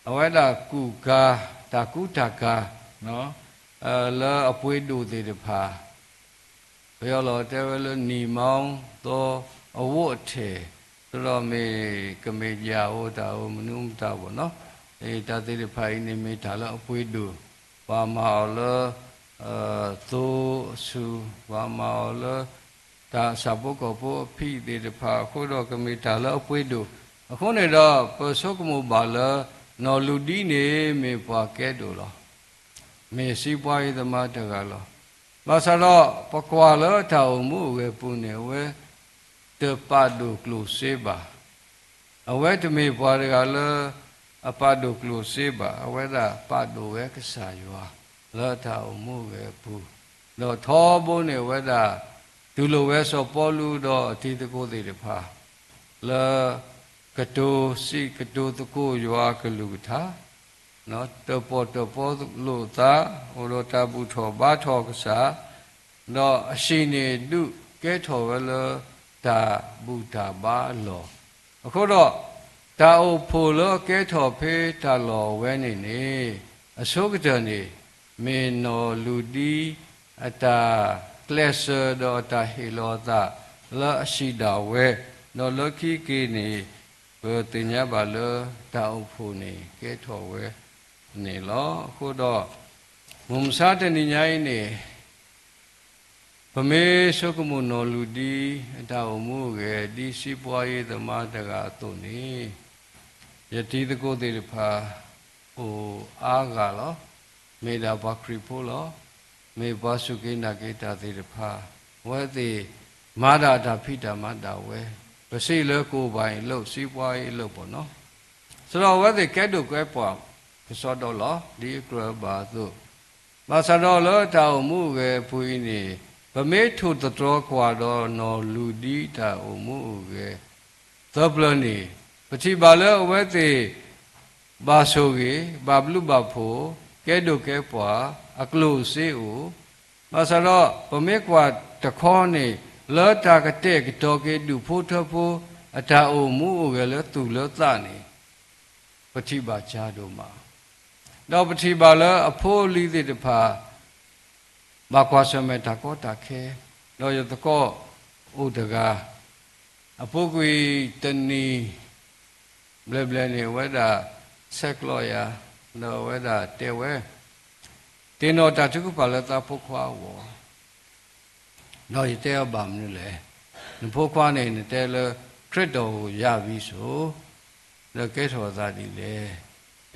အဝဲဒၣ်ကူၣ်ကၤ တၢ်ကူတၢ်ကၤ လၢအပှ့ၤဒိၣ်သ့ၣ်တဖၣ် ပယီၤလီၤတဲဝဲလၢ နံၣ်မီသီအဝိအထည်, ဒီးမ့ၢ်ကမ့ၢ်ယၢ်ဧိၤတၢ်ဧိၤမနုၤမတၤဘၣ်နီၤ, တၢ်သ့ၣ်တဖၣ်အံၤန့ၣ်မ့ၢ်တၢ်လၢအပှ့ၤဒိၣ်, ပှၤမၤအီၤလၢ သိအဆူၣ်, ပှၤမၤအီၤလၢ တၢ်ဆၣ်ဖိကီၢ်ဖိအဖံးသ့ၣ်တဖၣ်အဃိဒီး ကမ့ၢ်တၢ်လၢအပှ့ၤဒိၣ်, အဃိန့ၣ်ဒီး ပဆိကမိၣ်ဘၣ်လၢ နီၢ်လူၤဒံန့ၣ်မ့ၢ်ပှၤကဲဒိၣ်လီၤ. မ့ၢ်စံးပှၤအံၤသမါတဂၤလီၤ. ဘၣ်ဆၣ်ဒီး ပကွၢ်လၢတၢ်အိၣ်မူအဂ့ၢ်ပူၤန့ၣ် အဝဲတပာ်ဒိၣ်ကျိၣ်စ့ဘၣ်. အဝဲတမ့ၢ်ပှၤတဂၤလၢ အပာ်ဒိၣ်ကျိၣ်စ့ဘၣ်. အဝဲဒၣ်ပာ်ဒိၣ်ဝဲကစၢ်ယွၤ လၢတၢ်အိၣ်မူအဂ့ၢ်အပူၤ, ဒီးထီဘိန့ၣ် အဝဲဒၣ်တူၢ်လိာ်ဝဲစီၤပီလူးဒီးအတံၤသကိးသ့ၣ်တဖၣ် လၢ ကတိၤစံးကတိၤသကိးယွၤအကလုၢ်ကထါ, တၢၣ်ပီၣ်တၢၣ်ပီလိာ်သး, အိၣ်ဒီးတၢ်ဘူၣ်ထီၣ်ဘါထီၣ်ကစၢ်, ဒီးအဟံၣ်န့ၣ်ဒုးကဲထီၣ်ဝဲလၢတၢ်ဘူၣ်တၢ်ဘါအလီၢ်, အဃိဒီး တၢ်အိၣ်ဖှိၣ်လၢအကဲထီၣ်ဖဲတၢ်လီၢ်ဝဲန့ၣ်န့ၣ် အဆိကတၢၢ်န့ၣ် မ့ၢ်နီၢ်လူၤဒံ အတၢ်ကျဲးစၢးဒီးအတၢ်ဟ့ၣ်လီၤအသးလၢအဟံၣ်ဒၣ်ဝဲ, ဒီးလၢခံက့ၤန့ၣ် ပသ့ၣ်ညါဘၣ်လၢတၢ်အိၣ်ဖှိၣ်န့ၣ်ကဲထီၣ်ဝဲန့ၣ်လီၤ. အဃိဒီး မုၢ်မဆါတနံၤညါအံၤန့ၣ် ပမ့ၢ်ဆိကမိၣ်နီၢ်လူၤဒံအတၢ်အိၣ်မူအဂ့ၢ် ဒ်စံးပှၤအံၤသမါတဂၤအသိးန့ၣ် ယတံၤသကိးသ့ၣ်တဖၣ် အိၣ်အါဂၤလီၤ. မ့ၢ်ဒၣ်ပှၤခရံာ်ဖိလီၤ. မ့ၢ်ပှၤစူၢ်က့ၤနာ်က့ၤတၢ်သ့ၣ်တဖၣ် အဝဲသ့ၣ်မၤဒၣ်တၢ်ဖံးတၢ်မၤဒၣ်ဝဲ, ပစံးလၢကအိၣ်ဘၣ်အံၤလိာ် စံးပှၤအံၤလိာ်ဘၣ်နီၤ, စံးဒီးအဝဲသ့ၣ်ကဲဒိၣ်ကဲပှၢ်ကစီဒီလီၤ ဒ်အကြၢးဘၣ်အသိး, ဘၣ်ဆၣ်ဒီးလၢတၢ်အိၣ်မူအဂ့ၢ်အပူၤအံၤန့ၣ် ပမ့ၢ်ထိၣ်သတြီၤကွၢ်ဒီးနီၢ်လူၤဒံတၢ်အိၣ်မူအဂ့ၢ် သၢပျၢၤန့ၣ် ပထံၣ်ဘၣ်လၢအဝဲသ့ၣ် ဘၣ်ဆိၣ်ဂ့ၤ, ဘၣ်ဘျုးဘၣ်ဖှိၣ်, ကဲဒိၣ်ကဲပှၢ်, အကျိၣ်အစ့အိၣ်, ဘၣ်ဆၣ်ဒီး ပမ့ၢ်ကွၢ်တခီန့ၣ် လၢတၢ်ကတဲာ်ကတီၤက့ၤဒူၣ်ဖိထၢဖိ အတၢ်အိၣ်မူအိၣ်ဂဲၤလၢသူၣ်လၢသးန့ၣ် ပထံၣ်ဘၣ်ကါဒိၣ်မး, ဒီးပထံၣ်ဘၣ်လၢအဖိအလံၤသ့ၣ်တဖၣ် ဘၣ်ကွၢ်ဆၢၣ်မဲာ်တၢ်ကီတၢ်ခဲ, ဒီးယသကိးအိၣ်တဂၤ, အပူၤကွံာ်တနံၤ ဘျဲၣ်ဘျဲၣ်န့ၣ် အဝဲဒၣ်ဆဲးကျိးယၤ, ဒီးအဝဲဒၣ်တဲဝဲ, တ့ၢ်နီၣ်တၢ်ထုကဖၣ်လၢသးဖိခွါအဂီၢ် ဒီးယတဲအီၤဘၣ်မနုၤလဲၣ်, နဖိခွါန့ၣ် နတဲလၢ ခရံာ်တော်ကို ရပြီဆို, ဒီးကဲထီၣ်အသးဒ်လဲၣ်.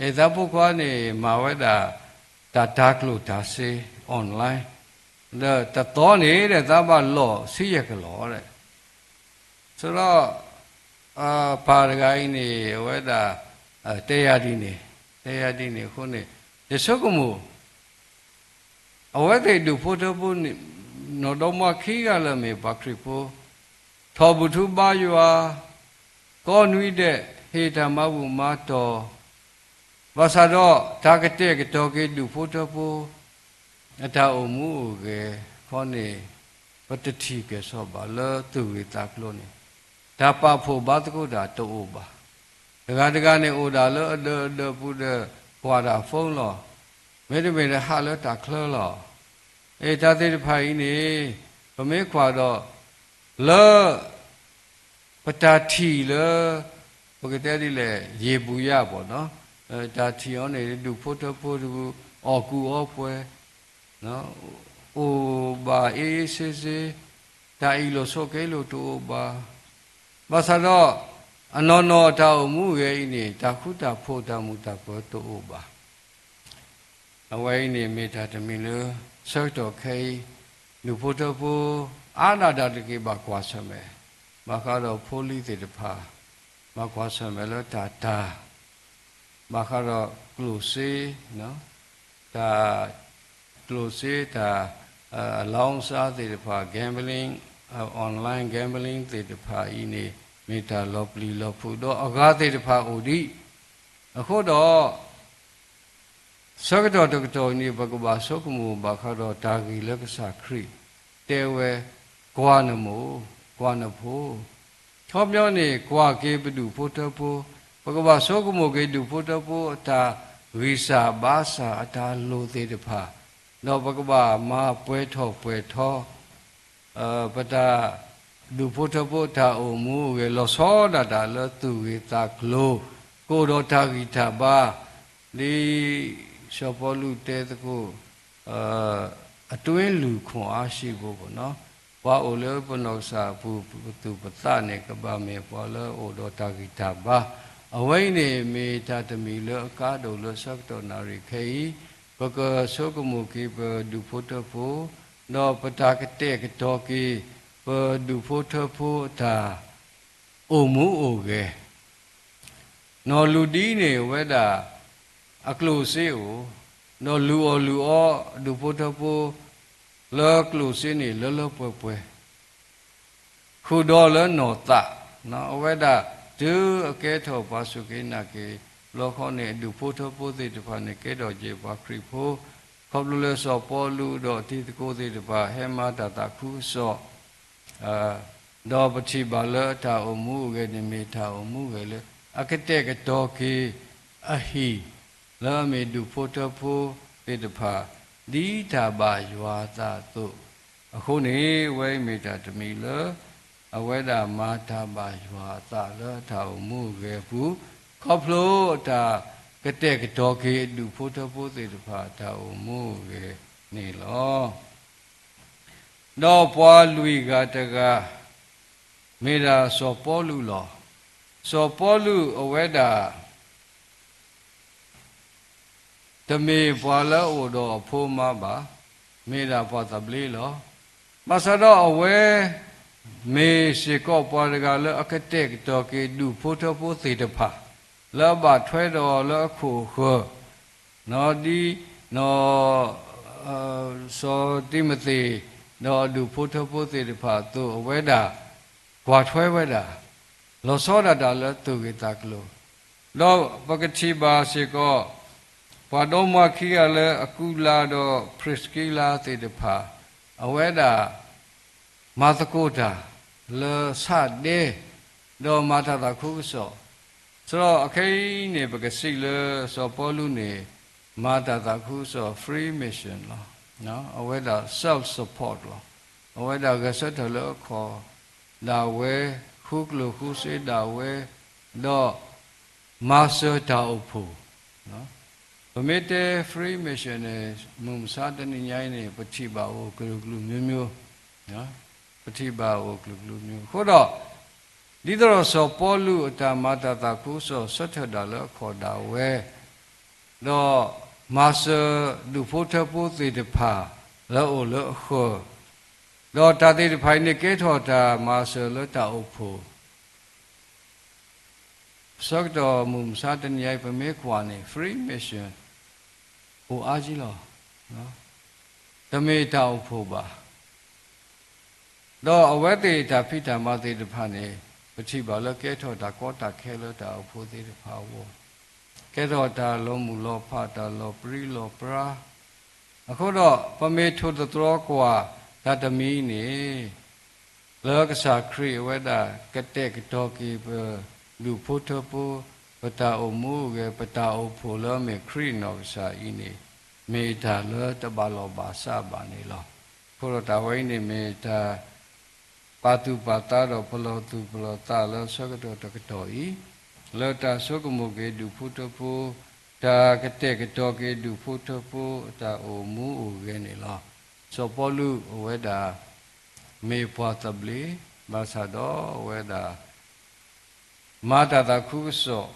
အဲ သးဖိခွါန့ၣ် မၤဝဲဒၣ် တၢ်တၤကျိၣ်တၤစ့ online, ဒီးတသီန့ၣ်ဒီး သးဘၣ်လီၢ်ဆံယဲၢ်ကလီၢ်ဒီး ဆိုတော့ ပၢ်တဂၤအံၤန့ၣ် အဝဲဒၣ် တဲယၤဒ်န့ၣ်, တဲယၤဒ်န့ၣ်အဃိန့ၣ် ယဆိကမိၣ် အဝဲသ့ၣ်ဒူၣ်ဖိထၢဖိန့ၣ် နီၢ်ဒီမါခံဂၤလၢမ့ၢ်ပှၤခရံာ်ဖိ ထီၣ်ဘူၣ်ထူဘါယွၤ ကိးနွံဒဲး ဟ့ၣ်တၢ်မၤဘူၣ်မၤတီၢ်, ဘၣ်ဆၣ်ဒီးတၢ်ကတဲာ်ကတီၤက့ၤဒူၣ်ဖိထၢဖိ အတၢ်အိၣ်မူအိၣ်ဂဲၤခီန့ၣ် ပတထံၣ်ကဲၣ်ဆိးဘၣ်လၢသူၣ်ဂ့ၢ်သးကျိၤန့ၣ် တၢ်ပာ်ဖှိၣ်ဘါသကိးတၢ်တအိၣ်ဘၣ်. တဂၤတဂၤန့ၣ်အိၣ်ဒၣ်လၢအဒၢးအဒၢးပူၤဒီး ကွၢ်တၢ် phone လီၤ. မ့တမ့ၢ်ဒီးဟးလၢတၢ်ချၢလီၤ. အဲ တၢ်သ့ၣ်တဖၣ်အံၤန့ၣ် ပမ့ၢ်ကွၢ်ဒီး လၢ ပတၢ်ထံၣ်လၢ ပကတဲဒ်လဲၣ် ယံာ်ပူၤယါဘၣ်နီၤ, တၢ်ထံၣ်အီၤန့ၣ် ဒူၣ်ဖိထၢဖိတပူၤ အီၣ်ကူအီပှဲၤ အိၣ်ဘၣ်အ့ၣ်အ့ၣ်စ့စ့ တၢ်အ့ၣ်လိာ်ဆိးက့လိာ်တအိၣ်ဘၣ်. ဘၣ်ဆၣ်ဒီး အနီၢ်နီၢ်တၢ်အိၣ်မူအဂဲၤအံၤန့ၣ် တၢ်ဃူတၢ်ဖိးတၢ်မုာ်တၢ်ပၢၤတအိၣ်ဘၣ်. အဝဲအံၤန့ၣ်မ့ၢ်တၢ်တမံၤလၢ ဆၢကတီၢ်ခဲအံၤ ဒူၣ်ဖိထၢဖိ အါဒၣ်ဒၣ်တက့ၢ်ဘၣ်ကွၢ်ဆၢၣ်မဲာ်, ဘၣ်ဃးဒီးဖိလံၤသ့ၣ်တဖၣ် ဘၣ်ကွၢ်ဆၢၣ်မဲာ်လၢတၢ်တၢ် ဘၣ်ဃးဒီးကျိၣ်စ့, တၢ် ကျိၣ်စ့တၢ် အလောင်းကစားသ့ၣ်တဖၣ် gambling, online gambling သ့ၣ်တဖၣ်အံၤန့ၣ် မ့ၢ်တၢ်လီၤပျံၤလီၤဖုးဒီးအဂၤသ့ၣ်တဖၣ်အိၣ်ဒံး. အဃိဒီး ဆၢကတီၢ်တကတီၢ်အံၤန့ၣ် ပကဘၣ်ဆိကမိၣ်ဘၣ်ဃးဒီးတၢ်ဂ့ၢ်လၢကစၢ်ခရံာ်တဲဝဲ, ကွၢ်နမိၢ်, ကွၢ်နဖိ, ခီပညီန့ၣ် ကွၢ်က့ၤပဒူၣ်ဖိထၢဖိ, ပကဘၣ်ဆိကမိၣ်က့ၤဒူၣ်ဖိထၢဖိအတၢ်ဂံၢ်စၢ်ဘါစၢ်အတၢ်လိၣ်သ့ၣ်တဖၣ်, ဒီးပကဘၣ်မၤပှဲၤထီၣ်ပှဲၤထီ ပတၢ် ဒူၣ်ဖိထၢဖိတၢ်အိၣ်မူအိၣ်ဂဲၤ လီၤဆီဒၣ်တၢ်လၢသူၣ်ဂ့ၤသးကျိၤ, ကအိၣ်ဒီးတၢ်ဂံၢ်တၢ်ဘါ, ဒ်စီၤပီလူးတဲသကိး, အတွင်းလူခွန်အားရှိဖို့ပေါ့နော်, ပှၤအိၣ်လၢပနီၢ်ကစၢ်အပူၤ ပသူၣ်ပသးန့ၣ် ကဘၣ်မ့ၢ်ပှၤလၢအအိၣ်ဒီးတၢ်ဂံၢ်တၢ်ဘါ. အဝဲအံၤန့ၣ်မ့ၢ်တၢ်တမံၤလၢအကါဒိၣ်လၢဆၢကတီၢ်နၣ်ရံၣ်ခဲအံၤ, ပကဆိကမိၣ်က့ၤပဒူၣ်ဖိထၢဖိ, ဒီးပတၢ်ကတဲာ်ကတီၤက့ၤ ပဒူၣ်ဖိထၢဖိအတၢ်အိၣ်မူအိၣ်ဂဲၤ, နီၢ်လူၤဒ်န့ၣ်အဝဲဒၣ် အကျိၣ်စ့အိၣ်, ဒီးလူၤအီၣ်လူၤအီဒူၣ်ဖိထၢဖိ လၢကျိၣ်စ့န့ၣ်လၢလၢပှဲၤပှဲၤ ဃုာ်ဒီးလၢနီၢ်သး, အဝဲဒၣ်တုၤအကဲထီၣ်ပှၤစူၢ်က့ၤနာ်က့ၤ ဘျီဃီန့ၣ် အဒူၣ်ဖိထၢဖိသ့ၣ်တဖၣ်န့ၣ် ကဲထီၣ်က့ၤပှၤခရံာ်ဖိ, ခီဖျိလၢစီၤပီလူးဒီးအတံၤသကိးသ့ၣ်တဖၣ် ဟဲမၤတၢ်သးခုကစီၣ် ဒီးပထံၣ်ဘၣ်လၢအတၢ်အိၣ်မူအိၣ်ဂဲၤန့ၣ် မ့ၢ်တၢ်အိၣ်မူအိၣ်ဂဲၤလၢ အကတဲာ်ကတီၤက့ၤအဟံၣ် လၢအမ့ၢ်ဒူၣ်ဖိထၢဖိသ့ၣ်တဖၣ် ဒ်တၢ်ဘၣ်ယွၤအသးအသိး, အဃိန့ၣ် အဝဲအံၤမ့ၢ်တၢ်တမံၤလၢ အဝဲဒၣ်မၤတၢ်ဘၣ်ယွၤအသးလၢအတၢ်အိၣ်မူအိၣ်ဂဲၤအပူၤ, ခီဖျိအတၢ်ကတဲာ်ကတီၤက့ၤအဒူၣ်ဖိထၢဖိသ့ၣ်တဖၣ်အတၢ်အိၣ်မူအိၣ်ဂဲၤန့ၣ်လီၤ. ဒီးပှၤလွံၢ်ဂၤတဂၤ မ့ၢ်ဒၣ်စီၤပီလူးလီၤ. စီၤပီလူးအဝဲဒၣ် တမ့ၢ်ပှၤလၢအအိၣ်ဒီးအဖိအမါဘၣ်, မ့ၢ်ဒၣ်ပှၤသဘျ့လီၤ. ဘၣ်ဆၣ်ဒီးအဝဲ မ့ၢ်စ့ၢ်ကီးပှၤတဂၤလၢအကတဲာ်ကတီၤက့ၤဒူၣ်ဖိထၢဖိသ့ၣ်တဖၣ် လၢအဘၣ်ထွဲဒီးလၢအခိၣ်အဃၢၤ ဒ် စီၤတံၤမသ့း ဒီးအဒူၣ်ဖိထၢဖိသ့ၣ်တဖၣ်အသိး အဝဲဒၣ်ကွၢ်ထွဲဝဲဒၣ် လီၤဆီဒၣ်တၢ်လၢသူၣ်ဂ့ၤသးကျိၤ, ဒီးပကထံၣ်ဘၣ်စ့ၢ်ကီး ပှၤဒီမါခံဂၤလၢအကူလါဒီး ပြံးစကံလါသ့ၣ်တဖၣ် အဝဲဒၣ် မၤသကိးတၢ်လၢဆၣ်ဒဲ ဒီးမၤတၢ်သးခုကစီၣ်, ဒီးအခဲအံၤန့ၣ် ပကစံးလၢစီၤပီလူးန့ၣ် မၤတၢ်သးခုကစီၣ် free mission လီၤ. အဝဲဒၣ် self support လီၤ. အဝဲဒၣ်ဂဲၤဆၢထၢၣ်လၢအခီၣ်ဒၣ်ဝဲ, ဃုကျိၣ်ဃုစ့ဒၣ်ဝဲ, ဒီးမၤစၢၤတၢ်အိၣ်ဖှိၣ် ပမ့ၢ်တဲ free mission န့ၣ် မုၢ်မဆါတနံၤညါအံၤန့ၣ် ပထံၣ်ဘၣ်အိၣ်ကလုာ်ကလုာ်မျိုးမျိုး, ပထံၣ်ဘၣ်အိၣ်ကလုာ်ကလုာ်မျိုး, အဃိဒီး ဒ်သိးဒီးစီၤပီလူးအတၢ်မၤတၢ်သးခုကစီၣ်ဆၢထၢၣ်ဒၣ်လၢအခီၣ်ဒၣ်ဝဲ, ဒီးမၤစၢၤဒူၣ်ဖိထၢဖိသ့ၣ်တဖၣ်လၢအအိၣ်လၢအဃၢၤ, ဒီးတၢ်သ့ၣ်တဖၣ်အံၤန့ၣ် ကဲထီၣ်တၢ်မၤစၢၤလၢတၢ်အိၣ်ဖှိၣ် ဆၢကတီၢ်မုၢ်မဆါတနံၤအံၤ ပမ့ၢ်ကွၢ်န့ၣ် free mission အိၣ်အါကံလီၤ. တမ့ၢ်တၢ်အိၣ်ဖှိၣ်ဘၣ်. ဒီးအဝဲသ့ၣ်တၢ်ဖံးတၢ်မၤသ့ၣ်တဖၣ်န့ၣ် ပထံၣ်ဘၣ်လၢကဲထီၣ်တၢ်ကီတၢ်ခဲလၢတၢ်အိၣ်ဖှိၣ်သ့ၣ်တဖၣ်အဂီၢ်, ကဲထီၣ်တၢ်လီၤမုၢ်လီၤဖး တၢ်လီၤပြံလီၤပြါ အဃိဒီး ပမ့ၢ်ထိၣ်သတြီၤကွၢ်တၢ်တမံၤန့ၣ် လၢကစၢ်ခရံာ်အဝဲဒၣ်ကတဲာ်ကတီၤက့ၤပဒူၣ်ဖိထၢဖိ, ပတၢ်အိၣ်မူအိၣ်ဂဲၤ, ပတၢ်အိၣ်ဖှိၣ်လၢအမ့ၢ်ခရံာ်အနီၢ်ကစၢ်အံၤန့ၣ် မ့ၢ်တၢ်လၢတဘၣ်လီၢ်ဘၣ်စးဘၣ်န့ၣ်လီၤ. အဃိဒီးတၢ်ဝဲအံၤန့ၣ်မ့ၢ်တၢ် ပာ်သူၣ်ပာ်သးဒီးပလီၢ်သူၣ်ပလီၢ်သးလၢဆၢကတီၢ်တကတီၢ်အံၤ, လၢတၢ်ဆိကမိၣ်က့ၤဒူၣ်ဖိထၢဖိ, တၢ်ကတဲာ်ကတီၤက့ၤဒူၣ်ဖိထၢဖိအတၢ်အိၣ်မူအိၣ်ဂဲၤန့ၣ်လီၤ. စီၤပီလူးအဝဲဒၣ် မ့ၢ်ပှၤသဘျ့, ဘၣ်ဆၣ်ဒီးအဝဲဒၣ် မၤတၢ်သးခုကစီၣ်,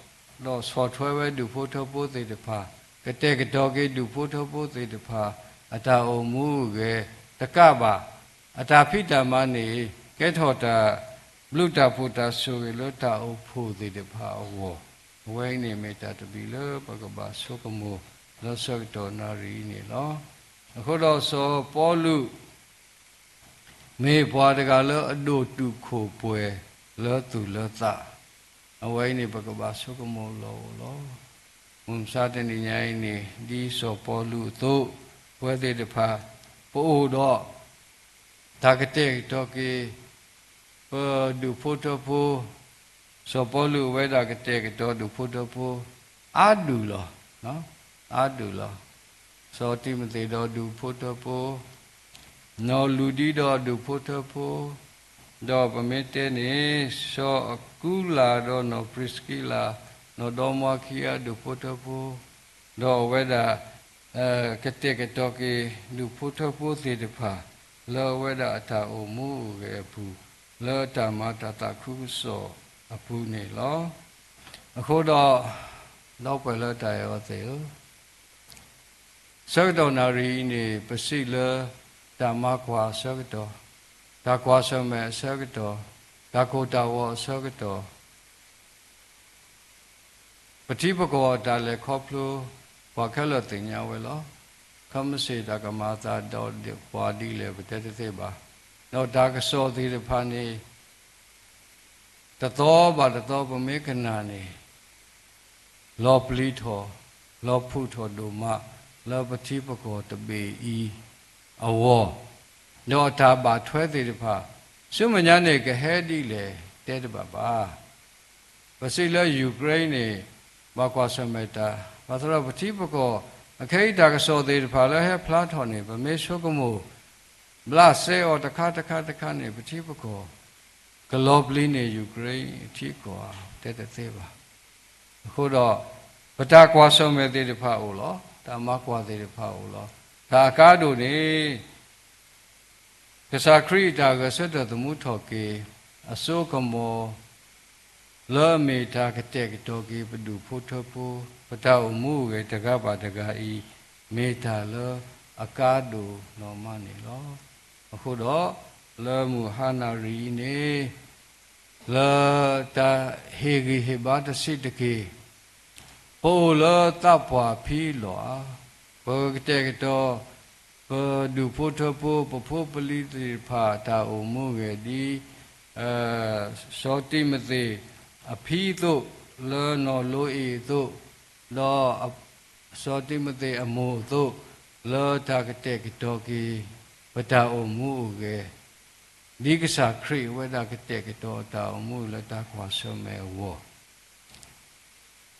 ဒီးဆီၣ်ထွဲဝဲဒူၣ်ဖိထၢဖိသ့ၣ်တဖၣ်, ကတဲာ်ကတီၤက့ၤဒူၣ်ဖိထၢဖိသ့ၣ်တဖၣ် အတၢ်အိၣ်မူအိၣ်ဂဲၤတကးဘၣ်, အတၢ်ဖံးတၢ်မၤန့ၣ် ကဲထီၣ်တၢ်ဘျုးတၢ်ဖှိၣ်တၢ်ဆိၣ်ဂ့ၤလၢတၢ်အိၣ်ဖှိၣ်သ့ၣ်တဖၣ်အဂီၢ်, အဝဲအံၤန့ၣ်မ့ၢ်တၢ်တမံၤလၢပကဘၣ်ဆိကမိၣ်လၢဆၢကတီၢ်နၣ်ရံၣ်အံၤန့ၣ်လီၤ. အဃိဒီးစီၤပီလူး မ့ၢ်ပှၤတဂၤလၢအဒိၣ်တုာ်ခိၣ်ပှဲၤလၢသူၣ်လၢသး, အဝဲအံၤန့ၣ် ပကဘၣ်ဆိကမိၣ်လီၤအိၣ်လီၤ. မုၢ်မဆါတနံၤညါအံၤန့ၣ် ဒ်စီၤပီလူးအသိး, ပဝဲသ့ၣ်တဖၣ် ပအိၣ်ဒီး တၢ်ကတဲာ်ကတီၤက့ၤ ပဒူၣ်ဖိထၢဖိ, စီၤပီလူးအဝဲဒၣ်ကတဲာ်ကတီၤဒူၣ်ဖိထၢဖိ အါဒူၣ်လီၤ, အါဒူၣ်လီၤ. စီၤတံၤမသ့းဒီးဒူၣ်ဖိထၢဖိ, နီၢ်လူၤဒံဒီးဒူၣ်ဖိထၢဖိ, ဒီးပမ့ၢ်တဲန့ၣ် စီၤအကူလးဒီးနီၢ်ပြံးစကံလး, နီၢ်ဒီမါခံဂၤဒူၣ်ဖိထၢဖိ, ဒီးအဝဲဒၣ် ကတဲာ်ကတီၤက့ၤ ဒူၣ်ဖိထၢဖိသ့ၣ်တဖၣ် လၢအဝဲဒၣ်အတၢ်အိၣ်မူအိၣ်ဂဲၤအပူၤ, လၢတၢ်မၤတၢ်သးခုကစီၣ်အပူၤန့ၣ်လီၤ. အဃိဒီး ဒီပုၢ်ဝဲၢ်လၢတၢ်အဲၣ်အီၤသ့ၣ်ဧၢ, ဆၢကတီၢ်နၣ်ရံၣ်အံၤန့ၣ် ပစံးလၢ တၢ်မၤကွၢ်အဆၢကတီၢ်, တၢ်ကွၢ်ဆၢၣ်မဲာ်အဆၢကတီၢ်, တၢ်ကိၢ်တၢ်ဂီၤအဆၢကတီၢ် ပထံပကီၢ်အတၢ်လဲၤခီဖျိ ပှၤခဲလၢာ်သ့ၣ်ညါဝဲလီၤ. ခဲမုၢ်ဆ့ၣ်တၢ်ကမၤအသးဒီးပှၤဒ်လဲၣ် ပတဲတသ့ဘၣ်. ဒီးတၢ်ကစီၣ်သ့ၣ်တဖၣ်န့ၣ် တသီဘၣ်တသီ ပမ့ၢ်ကနၣ်န့ၣ် လီၤပျံၤထီၣ်, လီၤဖုၣ်ထီၣ်ဒိၣ်မး လၢပထံပကီၢ်တဘ့ၣ်အံၤအဂီၢ်, ဒီးအတၢ်ဘၣ်ထွဲသ့ၣ်တဖၣ် ဆူမဲာ်ညါန့ၣ် ကဟဲဒ်လဲၣ် တဲတဘၣ်ဘၣ်. ပစံးလၢ Ukraine န့ၣ် ဘၣ်ကွၢ်ဆၢၣ်မဲာ်တၢ်, ဘၣ်ဆၣ်ဒီးပထံပကီၢ် အခဲအံၤတၢ်ကစီၣ်သ့ၣ်တဖၣ်လၢဟဲဖျါထီၣ်န့ၣ် ပမ့ၢ်ဆိကမိၣ် ဘျးစဲအီၤတခါတခါတခါန့ၣ် ပထံပကီၢ် ကလီၤပျံၤန့ၢ် Ukraine ထံကီၢ်ဧါ တဲတသ့ဘၣ်. အဃိဒီး ပတၢ်ကွၢ်ဆၢၣ်မဲာ်သ့ၣ်တဖၣ်အိၣ်လီၤ, တၢ်မၤကွၢ်သ့ၣ်တဖၣ်အိၣ်လီၤ. တၢ်အကါဒိၣ်န့ၣ် ကစၢ်ခရံာ်အတၢ်ဂဲၤဆၢထၢၣ်သမူထီၣ်က့ၤ အစိကမီၤ လၢအမ့ၢ်တၢ်ကတဲာ်ကတီၤက့ၤ ပဒူၣ်ဖိထၢဖိ ပတၢ်အိၣ်မူအိၣ်ဂဲၤတဂၤဘၣ်တဂၤအံၤ မ့ၢ်တၢ်လၢအကါဒိၣ်နီၢ်မးန့ၣ်လီၤ. အဃိဒီး လၢမုၢ်ဟါနၣ်ရံၣ်အံၤန့ၣ် လၢတၢ်ဟ့ၣ်ဂံၢ်ဟ့ၣ်ဘါတဆံးတက့ၢ် ပအိၣ်လၢသးပှၢ်ဖံလီၤဧါ. ပကတဲာ်ကတီၤ ပဒူၣ်ဖိထၢဖိ ပဖိပလံၤသ့ၣ်တဖၣ်တၢ်အိၣ်မူအိၣ်ဂဲၤဒ် စီၤတံၤမသ့းအဖံအသိး, လၢနီၢ်လိအ့ၣ်အသိး, ဒီးစီၤတံၤမသ့းအမိၢ်အသိး, လၢတၢ်ကတဲာ်ကတီၤက့ၤ ပတၢ်အိၣ်မူအိၣ်ဂဲၤ ဒ်ကစၢ်ခရံာ်အဝဲဒၣ်ကတဲာ်ကတီၤတၢ်အိၣ်မူလၢတၢ်ကွၢ်ဆၢၣ်မဲာ်အဂီၢ်,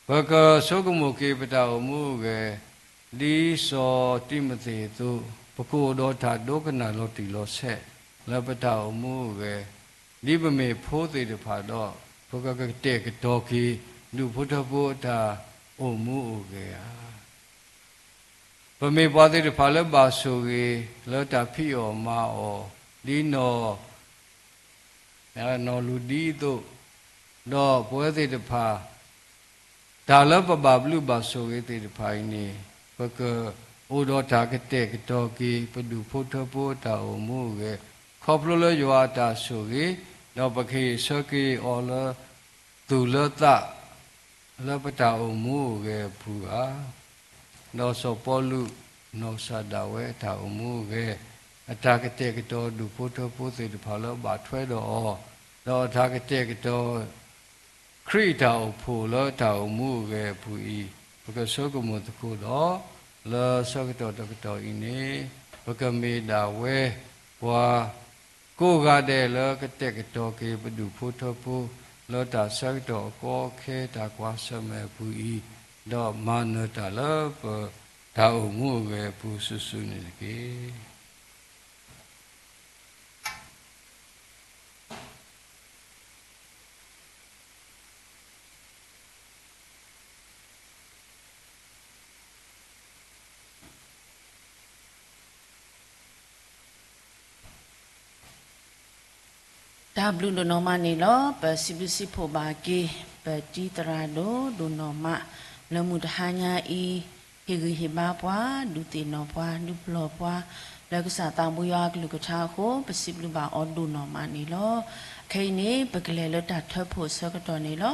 ပကဆိကမိၣ်က့ၤပတၢ်အိၣ်မူအိၣ်ဂဲၤ ဒ်စီၤတံၤမသ့းအသိး, ပကအိၣ်ဒီးတၢ်ဒိကနၣ်လီၤတံၢ်လီၤဆဲး လၢပတၢ်အိၣ်မူအိၣ်ဂဲၤ, ဒ်ပမ့ၢ်ဖိသ့ၣ်တဖၣ်ဒီး ပကကတဲာ်ကတီၤက့ၤ ဒူၣ်ဖိထၢဖိအတၢ်အိၣ်မူအိၣ်ဂဲၤဧါ. ပမ့ၢ်ပှၤသ့ၣ်တဖၣ်လၢဘၣ်ဆိၣ်ဂ့ၤ လၢတၢ်ဖံးအီၣ်မၤအီၣ် ဒ်နီၢ် နီၢ်လူၤဒံအသိး, ဒီးပဝဲသ့ၣ်တဖၣ် တၢ်လၢပဘၣ်ဘျုးဘၣ်ဆိၣ်ဂ့ၤသ့ၣ်တဖၣ်အံၤန့ၣ် ပကအိၣ်ဒီးတၢ်ကတဲာ်ကတီၤက့ၤ ပဒူၣ်ဖိထၢဖိတၢ်အိၣ်မူအိၣ်ဂဲၤ, ခီဖျိလၢယွၤအတၢ်ဆိၣ်ဂ့ၤ, ဒီးပကဟ့ၣ်ဆၢက့ၤအီၤလၢ သူၣ်လၢသး လၢပတၢ်အိၣ်မူအိၣ်ဂဲၤအပူၤဧါ. ဒီးစီၤပီလူး နီၢ်ကစၢ်ဒၣ်ဝဲအတၢ်အိၣ်မူအိၣ်ဂဲၤ, အတၢ်ကတဲာ်ကတီၤဒူၣ်ဖိထၢဖိသ့ၣ်တဖၣ်လၢဘၣ်ထွဲဒီးအီၤ, ဒီးအတၢ်ကတဲာ်ကတီၤ ခရံာ်အတၢ်အိၣ်ဖှိၣ်လၢတၢ်အိၣ်မူအိၣ်ဂဲၤအပူၤအံၤ, ပကဆိကမိၣ်သကိးဒီး လၢဆၢကတီၢ်တကတီၢ်အံၤန့ၣ် ပကမ့ၢ်ဒၣ်ဝဲ ပှၤကိးဂၤဒဲးလၢကတဲာ်ကတီၤက့ၤပဒူၣ်ဖိထၢဖိ လၢတၢ်ဆၢကတီၢ်အကီအခဲတၢ်ကွၢ်ဆၢၣ်မဲာ်အပူၤအံၤ, ဒီးမၤနၢၤတၢ်လၢပတၢ်အိၣ်မူအိၣ်ဂဲၤအပူၤစုာ်စုာ်န့ၣ်တက့ၢ်. တၢ်ဘျုးဒိၣ်နီၢ်မးန့ၣ်လီၤ. ပစံးဘျုးစံးဖှိၣ်ဘၣ်က့ၤ ပတံၤသရၣ်ဒိၣ်ဒိၣ်နီၢ်မး လၢမုၢ်တဟါညါအံၤ ဟ့ၣ်ဂံၢ်ဟ့ၣ်ဘါပှၤ ဒုးသ့ၣ်နီၣ်ပှၤ ဒုးပလီၢ်ပှၤ လၢကစၢ်သးဘိယွၤအကလုၢ်ကထါအဃိ ပစံးဘျုးဘၣ်အီၤဒိၣ်နီၢ်မးန့ၣ်လီၤ. ခဲအံၤန့ၣ် ပကလဲၤလၢတၢ်ထၢဖှိၣ်အဆၢကတီၢ်န့ၣ်လီၤ.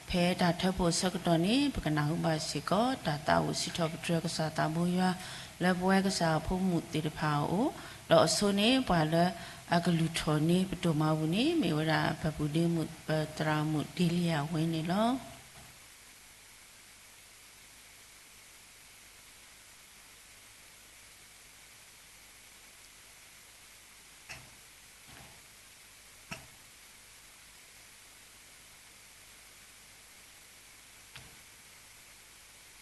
ဖဲတၢ်ထၢဖှိၣ်အဆၢကတီၢ်န့ၣ် ပကနၢ်ဟူဘၣ်စ့ၢ်ကီး တၢ်သးအိၣ်စံးထီၣ်ပတြၢၤကစၢ်သးဘိယွၤ လၢပဝဲကစၢ်အဖိမုၣ်သ့ၣ်တဖၣ်အအိၣ်, ဒီးအဆိန့ၣ် ပှၤလၢအကလုၢ်ထီၣ်န့ၢ်ပဒိၣ်မးပူၤန့ၣ် မ့ၢ်ဝဲဒၣ် ပပုၢ်ဒ့မုၣ် ပသရၣ်မုၣ်ဒ့လံယၤဝဲန့ၣ်လီၤ.